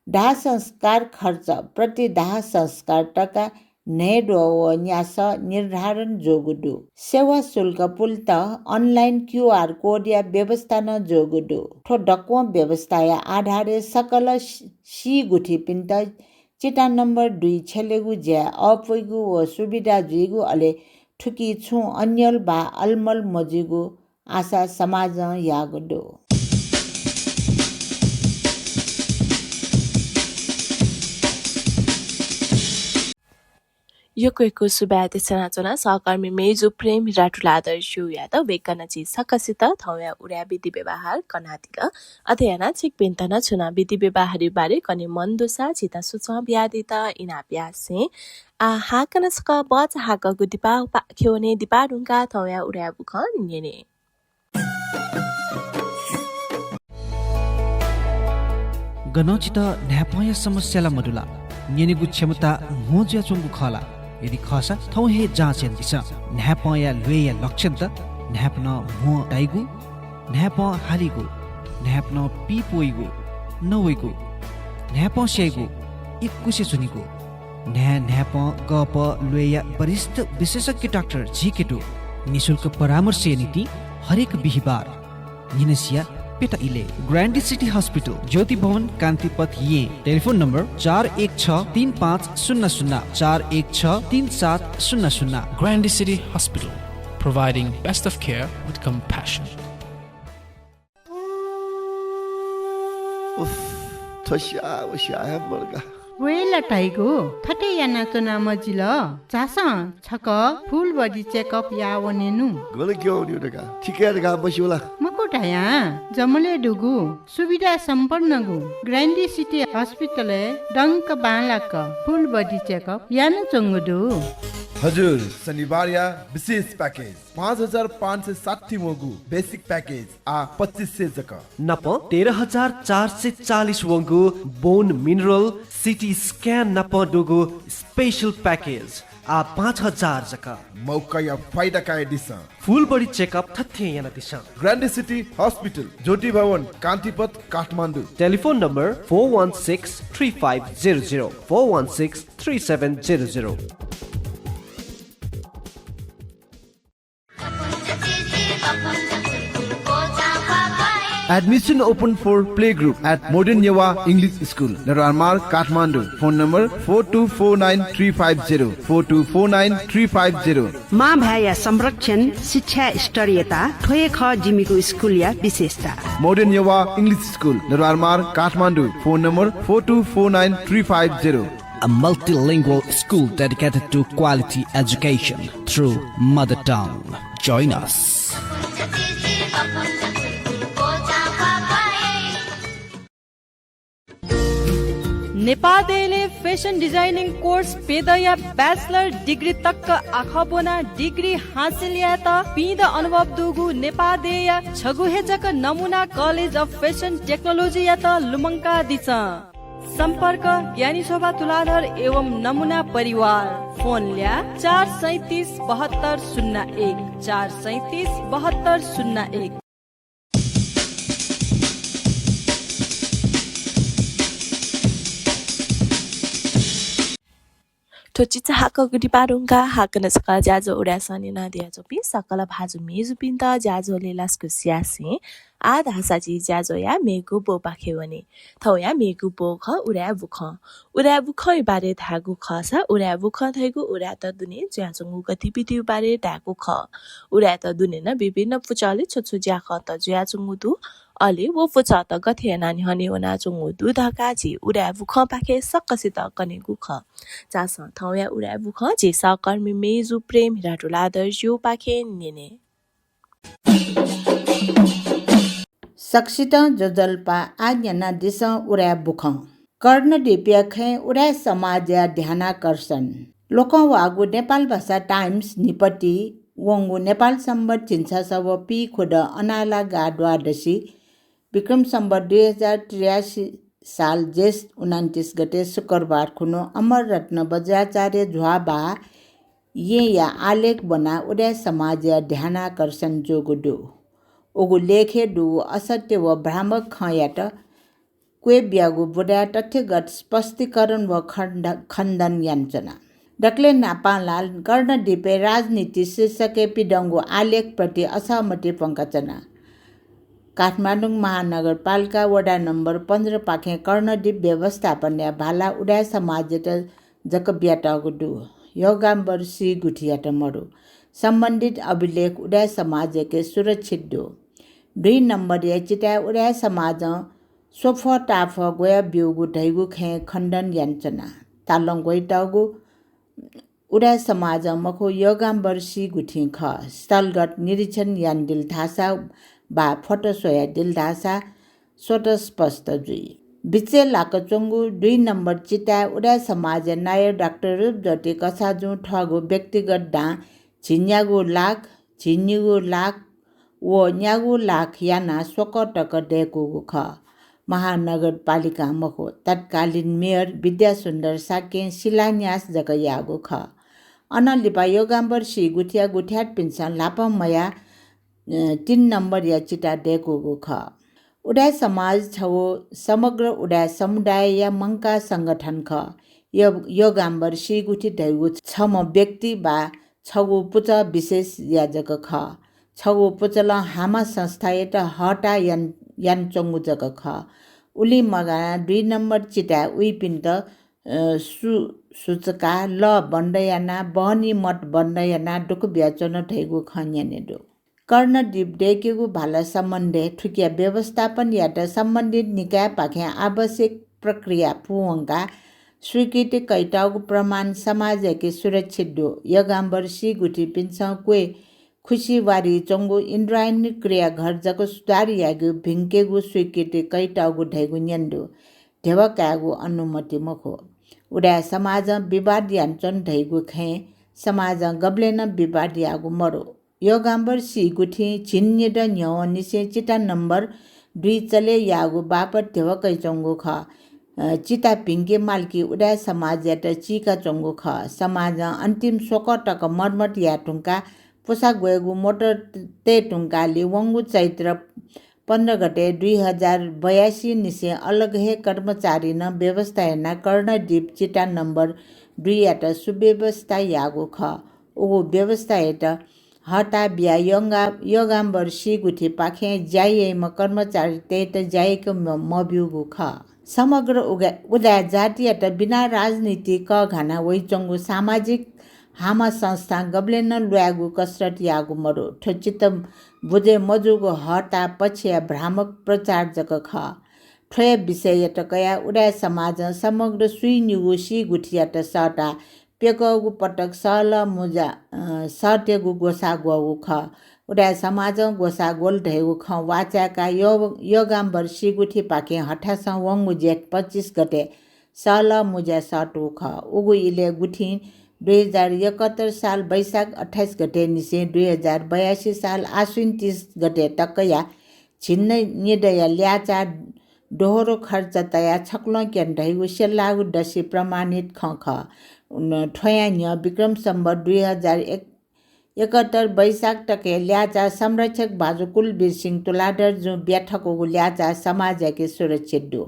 दाह संस्कार खर्च प्रति दाह संस्कार तका न्हय्द्वः व न्यासः निर्धारण जूगु दु। सेवा शुल्क पुलेत online QR code या व्यवस्था नं जूगु दु। थ्व दक्वं व्यवस्थाया आधारय् सकल सी-, सीगुथिपिन्त चिता नम्बर दुई छ्यलेगु ज्याय् अःपुइगु व सुविधा जुइगु, अले थुकी छुं अन्यल वा अलमल मजुइगु आशा समाजं याःगु दु। यक्व यक्व सुभाय् देछानाच्वना सहकर्मी मय्जु प्रेम हिरा तुलाधर ज्यूयात। वय्कलं झी सकसित थौंया उदाय् विधि व्यवहार कनादिल। अथे यानाः छिकपिन्त नं छुं नं विधि व्यवहारया बारे कने मन दुसा झीत सुचं बियादीत इनाप यासें। आः हाकनं छकः भचा हाकःगु दिपाः पाखे वने। दिपाः धुंकाः थौंया उदाय् बुखँ न्यने। गनं छितः न्हाय्पंया समस्या ला मदु ला? न्यनेगु क्षमता म्हो जुयाच्वंगु खः ला? यदि खःसा थौं हे जाँच यानादिसँ। न्हाय्पंया ल्वय्या लक्षणत न्हाय्पनं म्हो ताइगु, न्हाय्पं हालीगु, न्हाय्पनं पीप वइगु, नवइगु, न्हाय्पं स्याइगु, इकुसे च्वनीगु। न्हाय् न्हाय्पं गःपः ल्वय्या वरिष्ठ विशेषज्ञ डाक्टर झीके दु। निशुल्क परामर्शया निंतिं हरेक बिहिबार न्हिनसिया प्यता इलय्। ग्रान्डी सिटी हस्पिटल, ज्योति भवन, कान्तिपथ, येँ। टेलिफोन नम्बर चार एक छ तीन पाँच शून्य शून्य, चार एक छ तीन सात शून्य शून्य। Grande City Hospital, providing best of care with compassion. उफ, थ्व स्याः व स्याः हे मदुगु। वय् ला धाइगु थथे यानाच्वना मजिल। झासँ छकः full body checkup याः वनेनु। गन क्यं वनेगु धकाः, थिकय् धकाः मस्यू ला? मखु धयां जमलय् दुगु सुविधा सम्पन्नगु ग्रान्डी सिटी हस्पिटलय् दंक बांलाक full body checkup यानाच्वंगु दु। हजुर, शनिबारया विशेष package, पाँच हजार पाँच सय साठी वंगु basic package आः पच्चिस सय जक। नाप तेह्र हजार चार सय चालिस वंगु bone mineral, CT scan नाप दुगु special package आः पाँच हजार जक। मौकाया फाइदा कयादिसँ। Full body checkup थथे यानादिसँ। ग्रान्डी सिटी हस्पिटल, ज्योति भवन, कान्तिपथ, Kathmandu. Telephone number four one six three five zero zero, four one six three seven zero zero। Admission open for playgroup at Modern Newa English School, Daraar Marg, Kathmandu. Phone number four two four nine three five zero, four two four nine three five zero। मां भाय्‌या संरक्षण, शिक्षा स्तरीयता, थ्व हे खः जिमिगु स्कुलया विशेषता। Modern Newa English School, Daraar Marg, Kathmandu. Phone number four two four nine three five zero। A multilingual school dedicated to quality education through mother tongue. Join us. नेपाः देय्‌लय् fashion designing course प्यदँया bachelor degree तक आखः ब्वनाः degree हासिल यायेत पीदँ अनुभव दुगु नेपाः देय्‌या छगू हे जक नमुना College of Fashion Technology यात लुमंकादिसँ। सम्पर्क, ज्ञानी शोभा तुलाधर एवं नमुना परिवार। फोन ल्याः, चार सैँतिस बहत्तर शून्य एक, चार सैँतिस बहत्तर शून्य एक। थ्व चिचाहाकःगु दिपा धुंकाः हाकनं छकः ज्याझ्वः उदाय् सः न्यनादियाच्वंपिं सकल भाजु मय्‌जुपिन्त ज्याझ्वलय् लसकुस यासें आः धाःसा झी ज्याझ्वःया मेगु ब्वपाखे वने। थौंया मेगु ब्व खः उदाय् बुखँ। उदाय् बुखँया बारे धायेगु खःसा उदाय् बुखँ धइगु उदाय्‌त दुने जुयाच्वंगु गतिविधिया बारे धायेगु खः। उदाय्‌त दुने नं विभिन्न पुचलय् छु छु ज्याखँत जुयाच्वंगु दु, अले व पुचःत गथे यानाः न्ह्यःने वनाच्वंगु दु धकाः झी उदाय् बुखँपाखें सकसित कनेगु खः। झासँ थौंया उदाय् बुखँ झी सहकर्मी मय्‌जु प्रेम हिरा तुलाधरजुपाखें न्यने। सकसितं ज्वजलपा। आः न्यनादिसँ उदाय् बुखँ। कर्णदीपया खँय् उदाय् समाजया ध्यानाकर्षण। लोकंह्वाःगु नेपालभाषा टाइम्स न्हिपति वंगु नेपाल संवत् झिंछसः व पीखुदँ अनाला गा द्वादशी विक्रम संवत् दुई हजार त्रियासी साल जेष्ठ उनन्तिस गते शुक्रबार खुन्हु अमररत्न बज्राचार्य झ्वाःबहाः येँया आलेख ब्वनाः उदाय् समाजया ध्यानाकर्षण जूगु दु। उगु लेखय् दुगु असत्य व भ्रामक खँयात क्वय् बियागु बुँदाय् तथ्यगत स्पष्टीकरण व खण्ड-, खण्डन यानाच्वना। दकलय् न्हापां ला कर्णदीपय् राजनीति शीर्षकय् पिदंगु आलेखप्रति असहमति प्वंकाच्वना। काठमाडौं महानगरपालिका वडा नम्बर पन्ध्रपाखें कर्णदीप व्यवस्थापनया भाला उदाय् समाजयात जक बियातःगु दु, योगाम्बर सी गुथियात मदु। सम्बन्धित अभिलेख उदाय् समाजयाके सुरक्षित दु। दुई नम्बरया चिताय् उदाय् समाजं स्वफ्वः ताफ्वः ग्वयाः ब्यूगु धइगु खँय् खण्डन यानाच्वना। तालं ग्वयातःगु उदाय् समाजं मखु, योगाम्बर सी गुथिं खः। स्थलगत निरीक्षण यानादिल धाःसा वा फोटो स्वयादिल धाःसा स्वतः स्पष्ट जुइ। बिचय् लाकाच्वंगु दुई नम्बर चिताय् उदाय् समाजया नायः डाक्टर रूपज्योति कछाजुं थःगु व्यक्तिगत दां झिंन्यागू लाख, झिंनिगू लाख व न्यागू लाख यानाः स्वकः तक दय्कूगु खः। महानगरपालिकां मखु, तत्कालीन मेयर विद्यासुन्दर शाक्यं शिलान्यास जक याःगु खः। अनं लिपा योगाम्बर सी गुथिया गुथियातपिन्सं ल्हापं मयाः, अ, तीन नम्बरया चिता दय्कूगु खः। उदाय् समाज छगू समग्र उदाय् समुदायया मंकाः संगठन खः। यो-, योगाम्बर सी गुथि धइगु छम्ह व्यक्ति वा छगू पुचः विशेषया जक खः। छगू पुचलं हामा संस्थायात हःता यान-, यानाच्वंगु जक खः। उलि मगानाः दुई नम्बर चिताय् उइपिन्त, अ, सु-, सुचुकाः लः बन्द यानाः, बहनी मत बन्द यानाः दुःख बियाच्वन धइगु खँ न्यने दु। कर्णदीप दय्केगु भाला सम्बन्धय् थुकिया व्यवस्थापन यायेत सम्बन्धित निकायपाखें आवश्यक प्रक्रिया पूवंकाः स्वीकृति कइतःगु प्रमाण समाजयाके सुरक्षित दु। यगाम्बर सी गुथिपिन्सं क्वय् खुसि वारी च्वंगु इन्द्रायणी क्रियाघर जक सुधार यायेगु भिंकेगु स्वीकृति कइतःगु धइगु न्यन दु। ध्यबा कायेगु अनुमति मखु। उदाय् समाजं विवाद यानाच्वन धइगु खँय् समाजं गबलें नं विवाद याःगु मदु। यगाम्बर सी गुथिं झिंनिदँ न्ह्यवंनिसें चिता नम्बर दुई चले याःगु बापत ध्यबा कइच्वंगु खः। अ, चिता भिंके माल कि उदाय् समाजयात चीकाच्वंगु खः। समाजं अन्तिम स्वकः तक मर्मत याये धुंकाः पुसा ग्वयेगु मोटर तये धुंकाः लि वंगु चैत्र पन्ध्र गते दुई हजार बयासी निसें अलग हे कर्मचारीनं व्यवस्था यानाः कर्णदीप चिता नम्बर दुईयात सुव्यवस्था याःगु खः। उगु व्यवस्थायात हःता बियाः यंगा-, यगाम्बर सी गुथिपाखें ज्या याइम्ह कर्मचारीतय्त ज्या याके म-, मब्यूगु खः। समग्र उगा-, उदाय् जातियात बिना राजनीति कःघाना वइच्वंगु सामाजिक हामा संस्थां गबलें नं ल्वायेगु कसरत याःगु मदु। थ्व चित्त बुझे मजूगु हःता पक्षया भ्रामक प्रचार जक खः। थ्वया विषययात कयाः उदाय् समाजं समग्र स्वीनिगू सी गुथियात सःताः प्यकःगु पटक सहलह मुजा, अ, सःतेगु ग्वसाः ग्वःगु खः। उदाय् समाजं ग्वसाः ग्वल धइगु खँ वाःचाय्काः य-, यगाम्बर सी गुथिपाखें हथासं वंगु जेठ पच्चिस गते सहलह मुजा सःतूगु खः। उगु इलय् गुथिं दुई हजार एकहत्तर साल वैशाख अट्ठाइस गते निसें दुई हजार बयासी साल आश्विन तीस गते तकया झिंनिदँया ल्याःचाः दोहोरो खर्च तयाः छक्लं क्यन धइगु सेल्लाःगु दसि प्रमाणित खँ खः। उन-, थ्वयां न्ह्यः विक्रम सम्वत दुई हजार एक, एकहत्तर वैशाख तकया ल्याःचाः संरक्षक भाजु कुलवीर सिंह तुलाधर जुं बिया थकूगु ल्याःचाः समाजयाके सुरक्षित दु।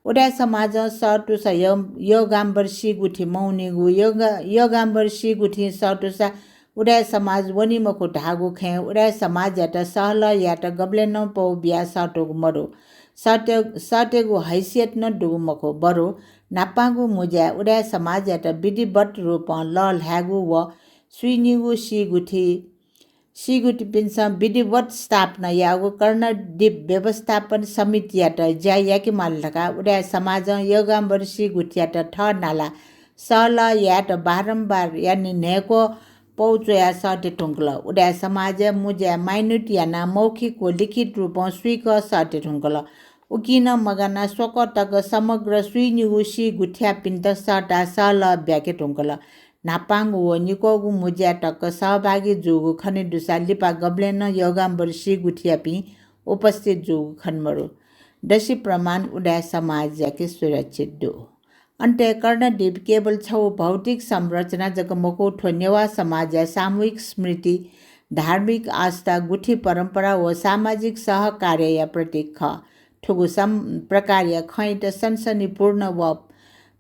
उदाय् समाजं सःतूसा य-, यगाम्बर सी गुथि मवनीगु, यगा-, यगाम्बर सी गुथिं सःतूसा उदाय् समाज वनी मखु धाःगु खँय् उदाय् समाजयात सहलह यायेत गबलें नं पौ बियाः सःतूगु मदु। सःते-, सःतेगु हैसियत नं दुगु मखु, बरु न्हापांगु मुजाय् उदाय् समाजयात विधिवत रूपं लःल्हायेगु व स्वीनिगू सी गुथि, सी गुथिपिन्सं विधिवत स्थापना याःगु कर्णदीप व्यवस्थापन समितियात ज्या याके माल धकाः उदाय् समाजं यगाम्बर सी गुथियात थः नाला सहलह यायेत बारम्बार यानि न्हय्क्व पौ च्वयाः सःते धुंकल। उदाय् समाजय् मुजाय् माइनुट यानाः मौखिक व लिखित रूपं स्वीकः सःते धुंकल। उकिं नं मगानाः स्वकः तक समग्र स्वीनिगू सी गुथियापिन्त सःताः सहलह ब्याके धुंकल। न्हापांगु व निक्वःगु मुजाय् तक सहभागी जूगु खने दुसा लिपा गबलें नं यगाम्बर सी गुथियापिं उपस्थित जूगु खने मदु। दसि प्रमाण उदाय् समाजयाके सुरक्षित दु। अन्तय् कर्णदीप केवल छगू भौतिक संरचना जक मखु, थ्व नेवाः समाजया सामूहिक स्मृति, धार्मिक आस्था, गुथि परम्परा व सामाजिक सहकार्यया प्रतीक खः। थुगु सम-, प्रकारया खँयात सनसनीपूर्ण व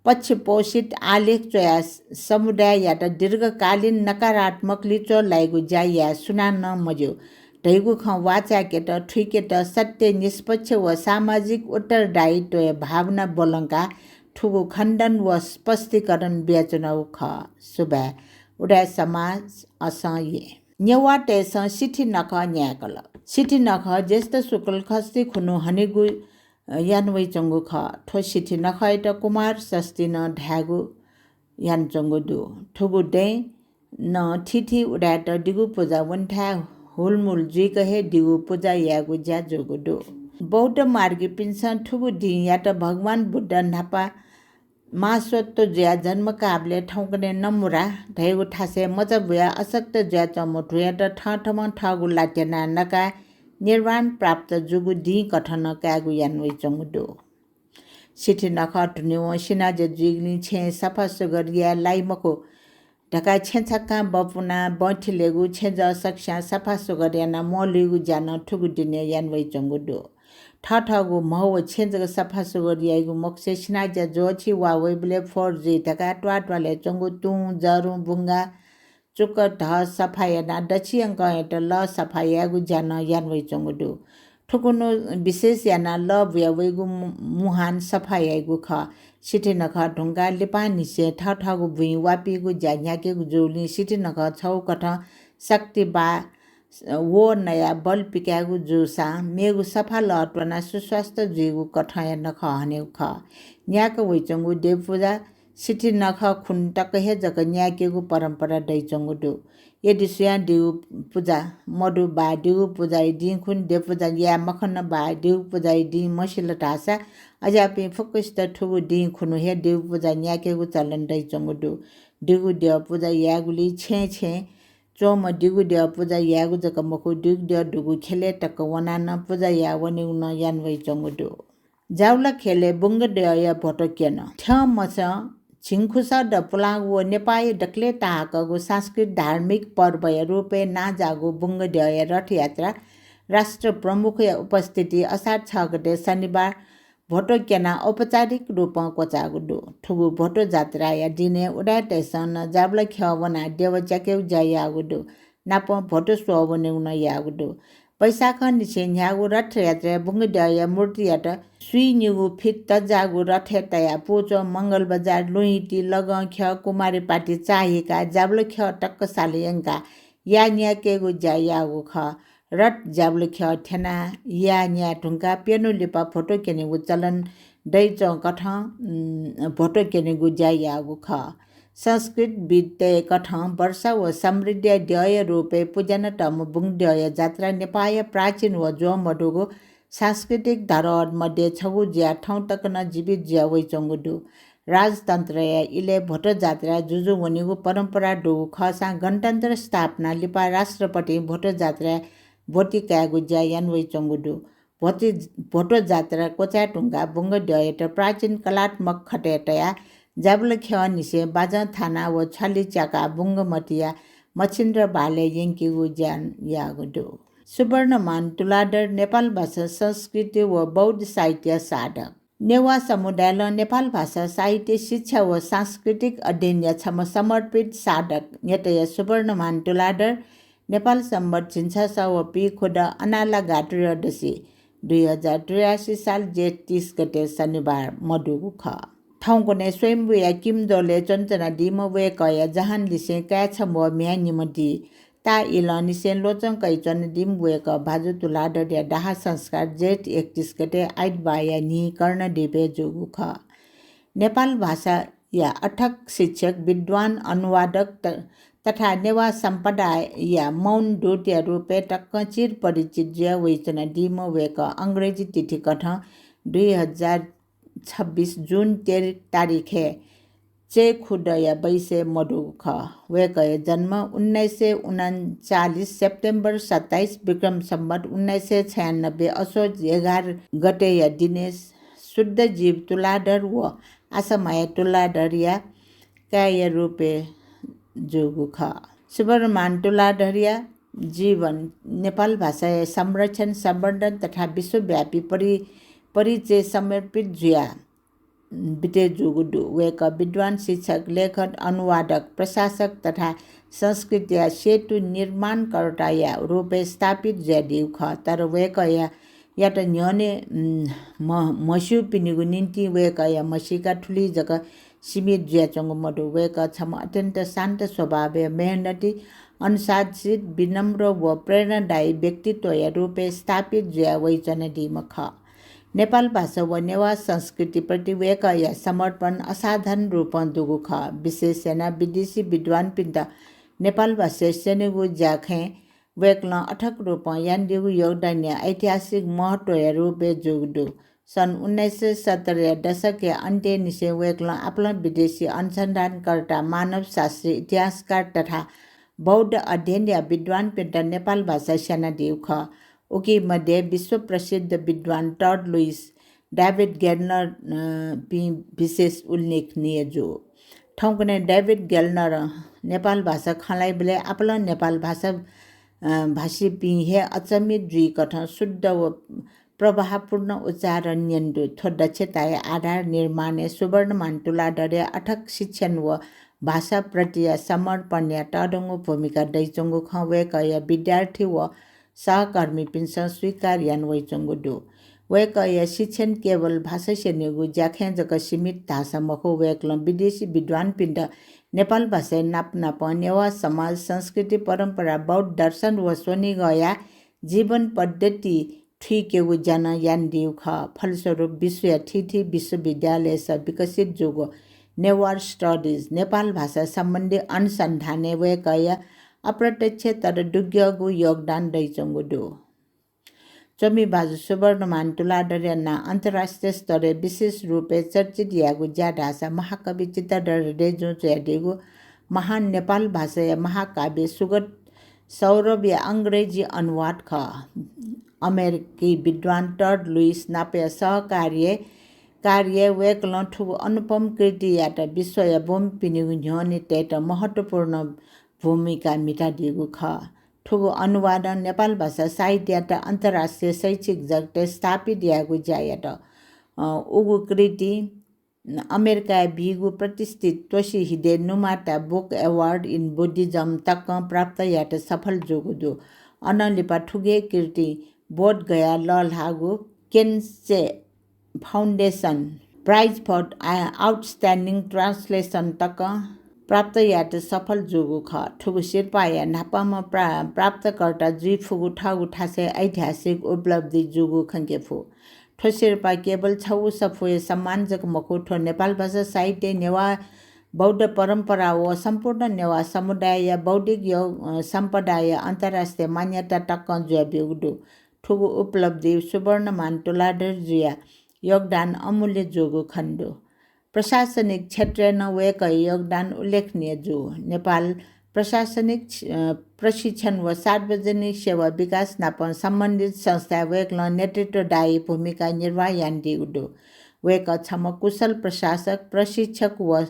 पक्षपोषित आलेख च्वयाः समुदाययात दीर्घकालीन नकारात्मक लिच्वः लाइगु ज्या याये सुनानं मज्यू धइगु खँ वाःचाय्केत, थुइकेत, सत्य, निष्पक्ष व सामाजिक उत्तरदायित्वया भावना ब्वलंकाः थुगु खण्डन व स्पष्टीकरण बियाच्वनागु खः। सुभाय्। उदाय् समाज असं ये। नेवाःतय्सं सिथि नखः न्यायेकल। सिथि नखः ज्येष्ठ शुक्ल खष्ठी खुन्हु हनेगु, अ, याना वइच्वंगु खः। थ्व सिथि नखःयात कुमार षष्ठी नं धायेगु यानाच्वंगु दु। थुगु दँय् नं थीथी उदाय्त दिगु पुजा वनेथाय् हुलमुल जुइक हे दिगु पुजा यायेगु ज्या जूगु दु। बौद्ध मार्गीपिन्सं थुगु दिंयात भगवान बुद्ध न्हापा मास्वत्व जुयाः जन्म काःबलय् थौंकन्हय् नमुरा धयागु थासय् मचा बुयाः अशक्त जुयाच्वंम्ह धुँयात थःथम्हं थःगु ला त्यनाः नकाः निर्वाण प्राप्त जूगु दिं कथं नं कायेगु याना वइच्वंगु दु। सिथि नखः धुनेवं सिनाज्या जुइगुलिं छेँ सफासुग्घर याये लाइ मखु धकाः छेँ छक्कां बँ पुनाः बँ थिलेगु, छेँ जः सकस्यां सफासुग्घर यानाः म्वःल्हुइगु ज्या नं थुगु दिनय् याना वइच्वंगु दु। थःथःगु म्ह व छेँ जक सफासुग्घर याइगु मखुसे सिनाज्या ज्वःछि वा वइबलय् फोहोर जुइ धकाः त्वाःत्वालय् च्वंगु तुं, जरुं, बुंगा, चुक्क धः सफा यानाः दछि यंकंयात लः सफा यायेगु ज्या नं याना वइच्वंगु दु। थुकुन्हु विशेष यानाः लः बुया वइगु मु-, मुहान सफा याइगु खः। सिथि नखः धुंकाः लिपांनिसें थःथःगु बुँइ वापीगु ज्या न्ह्याकेगु जूगुलिं सिथि नखः छगू कथं शक्ति वा व नयाः बल पिकायेगु जूसां मेगु सफा लः त्वनाः सुस्वास्थ्य जुइगु कथंया नखः हनेगु खः। न्यायेक वइच्वंगु देवपुजा सिथि नखः खुन्हु तक हे जक न्यायेकेगु परम्परा दइच्वंगु दु। यदि सुयां दिगु पुजा मदु वा दिगु पुजाया दिं खुन्हु द्यपुजा याये मखन वा दिगु पुजाया दिं मसिल धाःसा अज्याःपिं फुक्कसित थुगु दिं खुन्हु हे दिगु पुजा न्यायेकेगु चलन दइच्वंगु दु। दिगु द्यः पुजा यायेगुलिइ छेँय् छेँय् च्वंम्ह दिगु द्यः पुजा यायेगु जक मखु, दिगु द्यः दुगु ख्यलय् तक वनाः नं पुजा याये वनेगु नं याना वइच्वंगु दु। जावलाख्यलय् बुंगद्यःया भ्वतुं क्यन। थ्यंमसं झिंखुसः द पुलांगु व नेपाःया दकलय् ताहाकःगु सांस्कृतिक धार्मिक पर्वया रूपय् नांजाःगु बुंगद्यःया रथयात्रा राष्ट्र प्रमुखया उपस्थिति असार छ गते शनिबार भ्वतुं क्यनाः औपचारिक रूपं क्वचाःगु दु। थुगु भ्वतुं जात्राया दिनय् उदाय्‌तय्‌सं नं जावलाख्यः वनाः देवा च्याकेगु ज्या याःगु दु। नापं भ्वतुं स्वः वनेगु नं याःगु दु। वैशाखंनिसें न्ह्याःगु रथयात्राय् बुंगद्यःया मूर्तियात स्वीनिगू फिट तज्जाःगु रथय् तयाः पुच्वं मंगलबजार, लुहिति, लगंख्यः, कुमारीपाटी, चाःहिका, जावलाख्यः तक साले यंकाः याः न्यायेकेगु ज्या याःगु खः। रथ जावलाख्यः थ्यनाः याः न्याये धुंकाः प्यन्हु लिपा भ्वतुं क्यनेगु चलन दइच्वंकथं, उम्, भ्वतुं क्यनेगु ज्या याःगु खः। संस्कृतिविद्तय्‌कथं वर्षा व समृद्धिया द्यःया रूपय् पुज्यानातःम्ह बुंगद्यःया जात्रा नेपाःया प्राचीन व ज्वः मदुगु सांस्कृतिक धरोहर मध्ये छगू जुयाः थौं तक नं जीवित जुया वइच्वंगु दु। राजतन्त्रया इलय् भ्वतुं जात्राय् जुजु वनेगु परम्परा दुगु खःसां गणतन्त्र स्थापना लिपा राष्ट्रपतिं भ्वतुं जात्राय् भ्वति कायेगु ज्या याना वइच्वंगु दु। भ्वति-, भ्वतुं जात्रा क्वचाये धुंकाः बुंगद्यःयात प्राचीन कलात्मक खतय् तयाः जावलाख्यःनिसें बाजं थानाः व छ्वालि च्याकाः बुंगमतिया मछिन्द्र बहालय् यंकेगु ज्या याःगु दु। सुवर्णमान तुलाधर नेपाल भाषा, संस्कृति व बौद्ध साहित्यया साधक। नेवाः समुदायलं नेपाल भाषा, साहित्य, शिक्षा व सांस्कृतिक अध्ययनया छम्ह समर्पित साधक न्यतया सुवर्णमान तुलाधर नेपाल संवत् झिंछसः व पीखुदँ अनाला गात्रदशी दुई हजार त्रियासी साल जेठ तीस गते शनिबार मदुगु खः। थौंकन्हय् स्वयम्भूया किमजोलय् च्वनाच्वनादीम्ह वय्‌कःया जहानलिसें काय् छम्ह व म्ह्याय् निम्ह दी। ताः इलंनिसें ल्वचं कयाच्वनादीम्ह वय्‌कः भाजु तुलाधरया दाह संस्कार जेठ एकतीस गते आइतबाःया न्हि कर्णदीपय् जूगु खः। नेपाल भाषाया अथक शिक्षक, विद्वान, अनुवादक त-, तथा नेवाः सम्पदाया मौन दूतया रूपय् तकं चिरपरिचित जुया वइच्वनादीम्ह वय्‌कः अंग्रेजी तिथिकथं दुई हजार छब्बिस जुन तेह्र तारिखय् चय्‌खुदँया बैसय् मदुगु खः। वय्‌कःया जन्म उन्नाइस सय उनन्चालिस सेप्टेम्बर सत्ताइस विक्रम सम्वत् उन्नाइस सय छयानब्बे असोज एघार गतेया दिनय् शुद्ध जीव तुलाधर व आशामाया तुलाधरया काय्‌या रूपय् जूगु खः। सुवर्णमान तुलाधरया जीवन नेपाल भाषाया संरक्षण, संवर्धन तथा विश्वव्यापी परि-, परिचय समर्पित जुया बिते जूगु दु। वय्‌कः विद्वान, शिक्षक, लेखक, अनुवादक, प्रशासक तथा संस्कृतिया सेतु निर्माणकर्ताया रूपय् स्थापित जुयादीगु खः। तर वय्‌कःया, यात न्ह्यःने, उम्, म्ह-, म्हस्यूपिनिगु निंतिं वय्‌कःया म्हसीका थुलि जक सीमित जुयाच्वंगु मदु। वय्‌कः छम्ह अत्यन्त शान्त स्वभावया, मेहनती, अनुशासित, विनम्र व प्रेरणादायी व्यक्तित्वया रूपय् स्थापित जुया वइच्वनादीम्ह खः। नेपाल भाषा व नेवाः संस्कृतिप्रति वय्‌कःया समर्पण असाधारण रूपं दुगु खः। विशेष यानाः विदेशी विद्वानपिन्त नेपाल भाषा स्यनेगु ज्याखँय् वय्‌कलं अथक रूपं यानादीगु योगदानया ऐतिहासिक महत्वया रूपय् जूगु दु। सन् उन्नाइस सय सत्तरया दशकया अन्त्यनिसें वय्‌कलं आपालं विदेशी अनुसन्धानकर्ता, मानवशास्त्री, इतिहासकार तथा बौद्ध अध्ययनया विद्वानपिन्त नेपाल भाषा स्यनादीगु खः। उकी मध्ये विश्वप्रसिद्ध विद्वान टड लुइस, डेभिड गेल्नर, अ, पिं विशेष उल्लेखनीय जू। थौंकन्हय् डेभिड गेल्नरं नेपाल भाषा खँ ल्हाइबलय् आपालं नेपाल भाषा, अ, भाषीपिं हे अचम्मित जुइकथं शुद्ध व प्रवाहपूर्ण उच्चारण न्यने दु। थ्व दक्षताया आधार निर्माणय् सुवर्णमान तुलाधरया अथक शिक्षण व भाषाप्रतिया समर्पणया तःधंगु भूमिका दइच्वंगु खँ वय्‌कःया विद्यार्थी व सहकर्मीपिन्सं स्वीकार याना वइच्वंगु दु। वय्‌कःया शिक्षण केवल भाषा स्यनेगु ज्याखँय् जक सीमित धाःसा मखु, वय्‌कलं विदेशी विद्वानपिन्त नेपाल भाषाया नापनापं नेवाः समाज, संस्कृति, परम्परा, बौद्ध दर्शन व स्वनिगःया जीवन पद्धति थुइकेगु ज्या नं यानादीगु खः। फलस्वरूप विश्वया थीथी विश्वविद्यालयस विकसित जूगु नेवार स्टडिज, नेपाल भाषा सम्बन्धी अनुसन्धानय् वय्कःया अप्रत्यक्ष तर दुग्यःगु योगदान दइच्वंगु दु। च्वमि भाजु सुवर्णमान तुलाधरया नां अन्तर्राष्ट्रिय स्तरय् विशेष रूपय् चर्चित यायेगु ज्या धाःसा महाकवि चित्तधर हृदयजुं च्वयादीगु महान नेपाल भाषाया महाकाव्य सुगत सौरभया अंग्रेजी अनुवाद खः। अमेरिकी विद्वान टड लुइस नापया सहकार्यय्, कार्यय् वय्कलं थुगु अनुपम कृतियात विश्वया ब्वमिपिनिगु न्ह्यःने तयेत महत्त्वपूर्ण भूमिका म्हितादीगु खः। थुगु अनुवादं नेपाल भाषा साहित्ययात अन्तर्राष्ट्रिय शैक्षिक जगतय् स्थापित यायेगु ज्या यात। अ, उगु कृति अमेरिकाय् बीगु प्रतिष्ठित त्वसि हिदे नुमाता Book Award in Buddhism तकं प्राप्त यायेत सफल जूगु दु। अनं लिपा थुगु हे कृति बोधगया लःल्हाःगु केन्से Foundation Prize for Outstanding Translation तकं प्राप्त यायेत सफल जूगु खः। थुगु सिरपाःया न्हापांम्ह प्रा-, प्राप्तकर्ता जुइ फुगु थःगु थासय् ऐतिहासिक उपलब्धि जूगु खंके फु। थ्व सिरपाः केवल छगू सफूया सम्मान जक मखु, थ्व नेपाल भाषा साहित्य, नेवाः बौद्ध परम्परा व सम्पूर्ण नेवाः समुदायया बौद्धिक यो, अ, सम्पदाया अन्तर्राष्ट्रिय मान्यता तकं जुयाब्यूगु दु। थुगु उपलब्धि सुवर्णमान तुलाधरजुया योगदान अमूल्य जूगु खनेदु। प्रशासनिक क्षेत्रय् नं वय्कःया योगदान उल्लेखनीय जू। नेपाल प्रशासनिक क्ष-, अ, प्रशिक्षण व सार्वजनिक सेवा विकास नाप सम्बन्धित संस्थाय् वय्कलं नेतृत्वदायी भूमिका निर्वाह यानादीगु दु। वय्कः छम्ह कुशल प्रशासक, प्रशिक्षक व,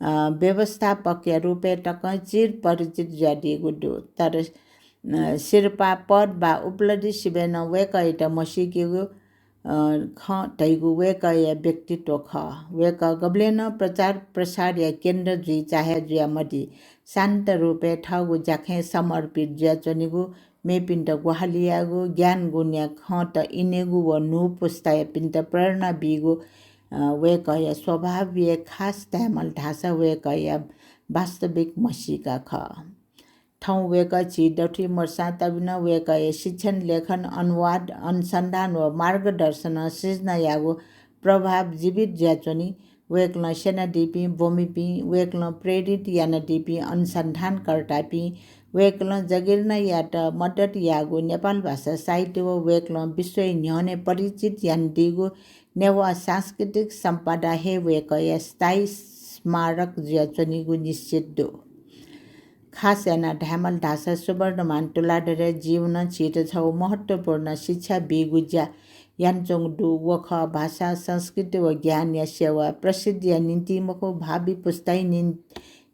अ, व्यवस्थापकया रूपय् तकं चिरपरिचित जुयादीगु दु। तर, अ, सिरपाः पद वा उपलब्धि सिबय् नं वय्कःयात म्हसीकेगु अ, खँ धइगु वय्कःया व्यक्तित्व खः। वय्कः गबलें नं प्रचार प्रसारया केन्द्र जुइ चाहे जुयामदी। शान्त रूपय् थःगु ज्याखँय् समर्पित जुयाच्वनेगु, मेपिन्त ग्वाहालि यायेगु, ज्ञान गुणया खँत इनेगु व न्हू पुस्तायापिन्त प्रेरणा बीगु, अ, वय्कःया स्वभावया खास धायेमाल धाःसा वय्कःया वास्तविक म्हसीका खः। थौं वय्कः झी दथुइ मदुसां तबि नं वय्कःया शिक्षण, लेखन, अनुवाद, अनुसन्धान व मार्गदर्शनं सृजना याःगु प्रभाव जीवित जुयाच्वनी। वय्कलं स्यनादीपिं, ब्वमिपिं, वय्कलं प्रेरित यानादीपिं अनुसन्धानकर्तापिं, वय्कलं जगिर्नायात मद्दत याःगु नेपाल भाषा साहित्य व वय्कलं विश्वया न्ह्यःने परिचित यानादीगु नेवाः सांस्कृतिक सम्पदा हे वय्कःया स्थायी स्मारक जुयाच्वनीगु निश्चित दु। खास यानाः धायेमाल धाःसा सुवर्णमान तुलाधरया जीवनं झीत छगू महत्त्वपूर्ण शिक्षा बीगु ज्या यानाच्वंगु दु। व खः भाषा, संस्कृति व ज्ञानया सेवा, प्रसिद्धिया निंतिं मखु, भावी पुस्ताया निं-,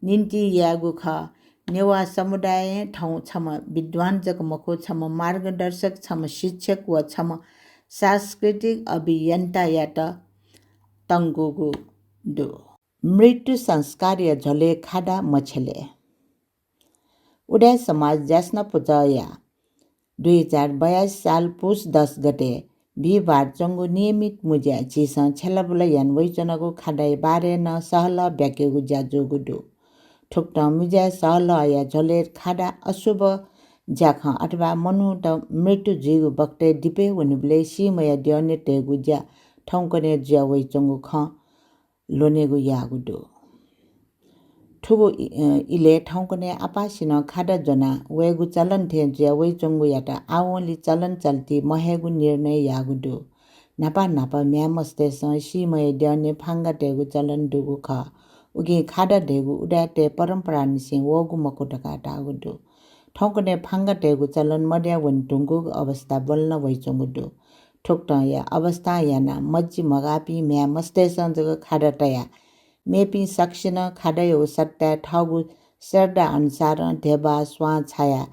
निंतिं यायेगु खः। नेवाः समुदायं थौं छम्ह विद्वान जक मखु, छम्ह मार्गदर्शक, छम्ह शिक्षक व छम्ह सांस्कृतिक अभियन्तायात तंकूगु दु। मृत्यु संस्कारया झ्वलय् खादा मछ्यले। उदाय् समाज ज्यासना पुचःया दुई हजार बयासी साल पुस दस गते बिहिबार च्वंगु नियमित मुँज्याय् झीसं छ्यलाबुला याना वइच्वनागु खादाया बारे नं सहलह ब्याकेगु ज्या जूगु दु। थुकथं मुँज्याय् सहलहया झ्वलय् खादा अशुभ ज्याखँ अथवा मनूत मृत्यु जुइगु बखतय् दिपय् वनीबलय् सीम्हया द्यःने तयेगु ज्या थौंकन्हय् जुया वइच्वंगु खँ ल्ह्वनेगु याःगु दु। थुगु इ-, अ, इलय् थौंकन्हय् आपासिनं खादा ज्वना वयेगु चलन थें जुया वइच्वंगुयात आवंलि चलन चल्ति महयेगु निर्णय याःगु दु। न्हापा न्हापा म्ह्याय् मस्तय्सं सीम्हया द्यःने फांगा तयेगु चलन दुगु खः। उकिं खादा धइगु उदाय्‌तय् परम्परांनिसें वःगु मखु धकाः धाःगु दु। थौंकन्हय् फांगा तयेगु चलन मदया वने धुंकूगु अवस्था ब्वलना वइच्वंगु दु। थुकथंया अवस्थां यानाः मज्जि मगाःपिं म्ह्याय् मस्तय्सं जक खादा तयाः मेपिं सकसिनं खादाया सत्ताय् थःगु श्रद्धा अनुसारं ध्यबा, स्वां छायाः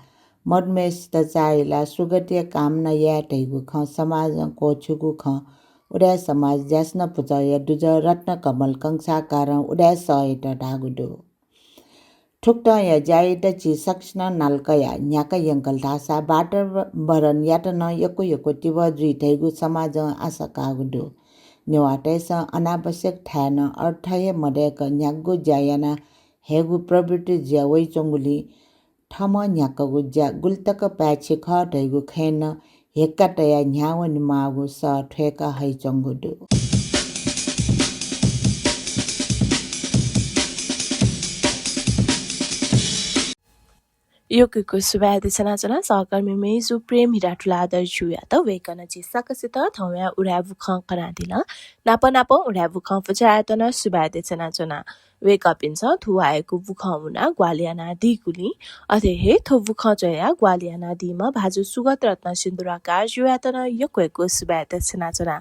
मदुम्हय्सित चाःहिलाः सुगतिया कामना याये धइगु खँ समाजं क्वःछिउगु खँ उदाय् समाज ज्यासना पुचःया दुजः रत्नकमल कंसाकारं उदाय् सःयात धाःगु दु। थुकथंया ज्यायात झी सकसिनं नाला कयाः न्ह्याका यंकल धाःसा वातावरणयात नं यक्व यक्व तिबः जुइ धइगु समाजं आशा काःगु दु। नेवाःतय्सं अनावश्यक थाय् नं अर्थ हे मदय्क न्ह्यागु ज्या याना हयेगु प्रवृत्ति जुया वइच्वंगुलिं थःम्हं न्ह्याकागु ज्या गुलितक पाय्छि खः धइगु खँय् नं हेक्का तयाः न्ह्यावनेमाःगु सः थ्वय्का हइच्वंगु दु। यक्व यक्व सुभाय् देछानाच्वना सहकर्मी मय्जु प्रेम हिरा तुलाधर ज्यूयात। वय्कलं झी सकसित थौंया उदाय् बुखँ कनादिल। नाप नापं उदाय् बुखँ पुचःयात नं सुभाय् देछानाच्वना। वय्कःपिन्सं थुवाःयागु बुखँ मुनाः ग्वाहालि यानादीगुलिं, अथे हे थ्व बुखँ च्वयाः ग्वाहालि यानादीम्ह भाजु सुगत रत्न सिन्दुराकार ज्यूयात नं यक्व यक्व सुभाय् देछानाच्वना।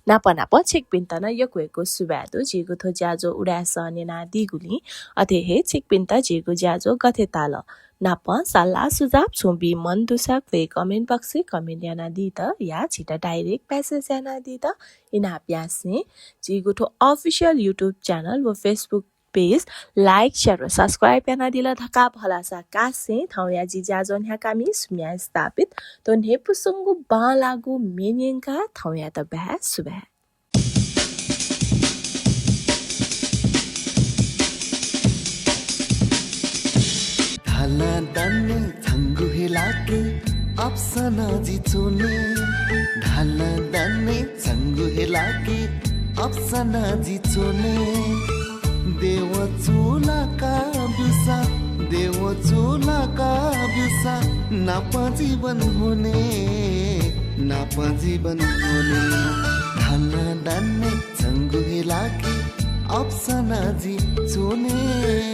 नाप नापं छिकपिन्त नं यक्व यक्व सुभाय् दु, जिगु थ्व ज्याझ्वः उदाय् सः न्यनादीगुलिं। अथे हे छिकपिन्त जिगु ज्याझ्वः गथे ताल नाप सल्लाह सुझाव छुं बी मन दुसा क्वय् comment box-य् comment यानादीत या झीत direct message यानादीत इनाप यासें झीगु थ्व official YouTube channel व Facebook page like, share व subscribe यानादिल धकाः भलसा कासें थौंया जि ज्याझ्वः न्ह्याकामि सुम्या स्थापित थ्व न्ह्यइपुसेंगु बांलाःगु म्ये न्यंका थौंयात बाय् सुभाय्। धाल दने छंगु हे लाके अप्सना जि च्वने। धाल दने छंगु हे लाके अप्सना जि च्वने। देव चूलाका ब्यूसा, देव चूलाका ब्यूसा, नाप जीवन हुने, नाप जीवन हुने। धाल दने छंगु हे लाके अप्सना जि च्वने।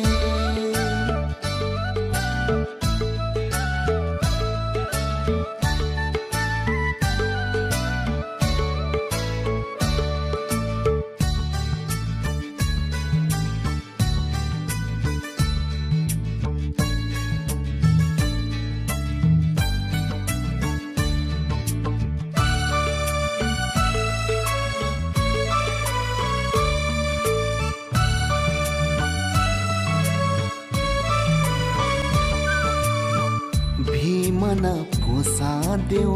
भीमन फोसा देव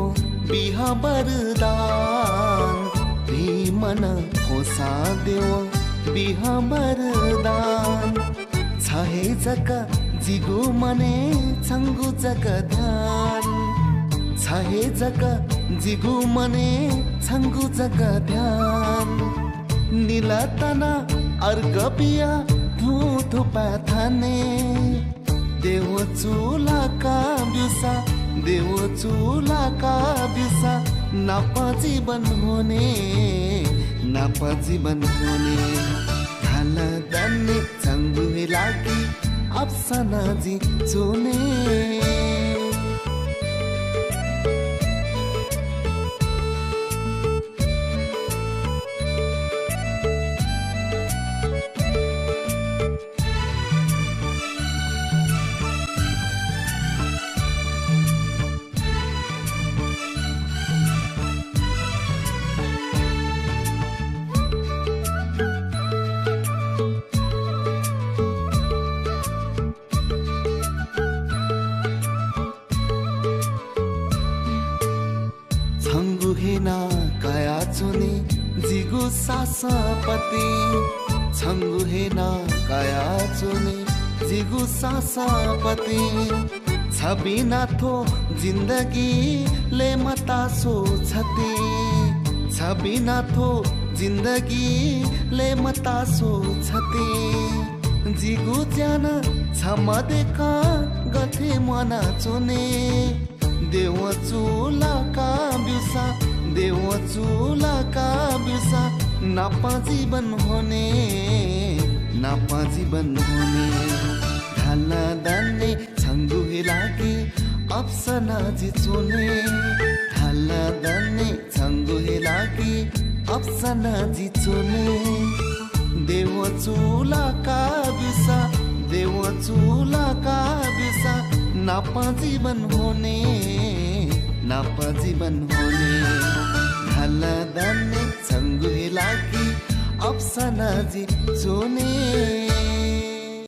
बिह वरदान, भीमन फोसा देव बिह वरदान। छ हे जक जिगु मने छंगु जक ध्यान, छ हे जक जिगु मने छंगु जक ध्यान। निला तना अर्घ बिया धुं धुपा थाने। देव चूलाका ब्यूसा, देव चूलाका ब्यूसा, नाप जीवन हुने, नाप जीवन हुने। धाल दने छंगु हे लाके अप्सना जि च्वने। छंगु हे नां कयाच्वने जिगु सासं पतिं, छंगु हे नां कयाच्वने जिगु सासं पतिं। छ बिना थ्व जिन्दगी लय्‌मतासो छतिं, छ बिना थ्व जिन्दगी लय्‌मतासो छतिं। जिगु ज्या नं छ मदेकं गथे म्वानाच्वने। देव चूलाका ब्यूसा, देव चूलाका ब्यूसा, नाप जीवन हुने, नाप जीवन हुने। धाल दने छंगु हे लाके अप्सना जि च्वने। धाल दने छंगु हे लाके अप्सना जि च्वने। देव चूलाका ब्यूसा, देव चूलाका ब्यूसा, नाप जीवन हुने, नाप जीवन हुने। धाल दने छंगु हे लाके अप्सना जि च्वने।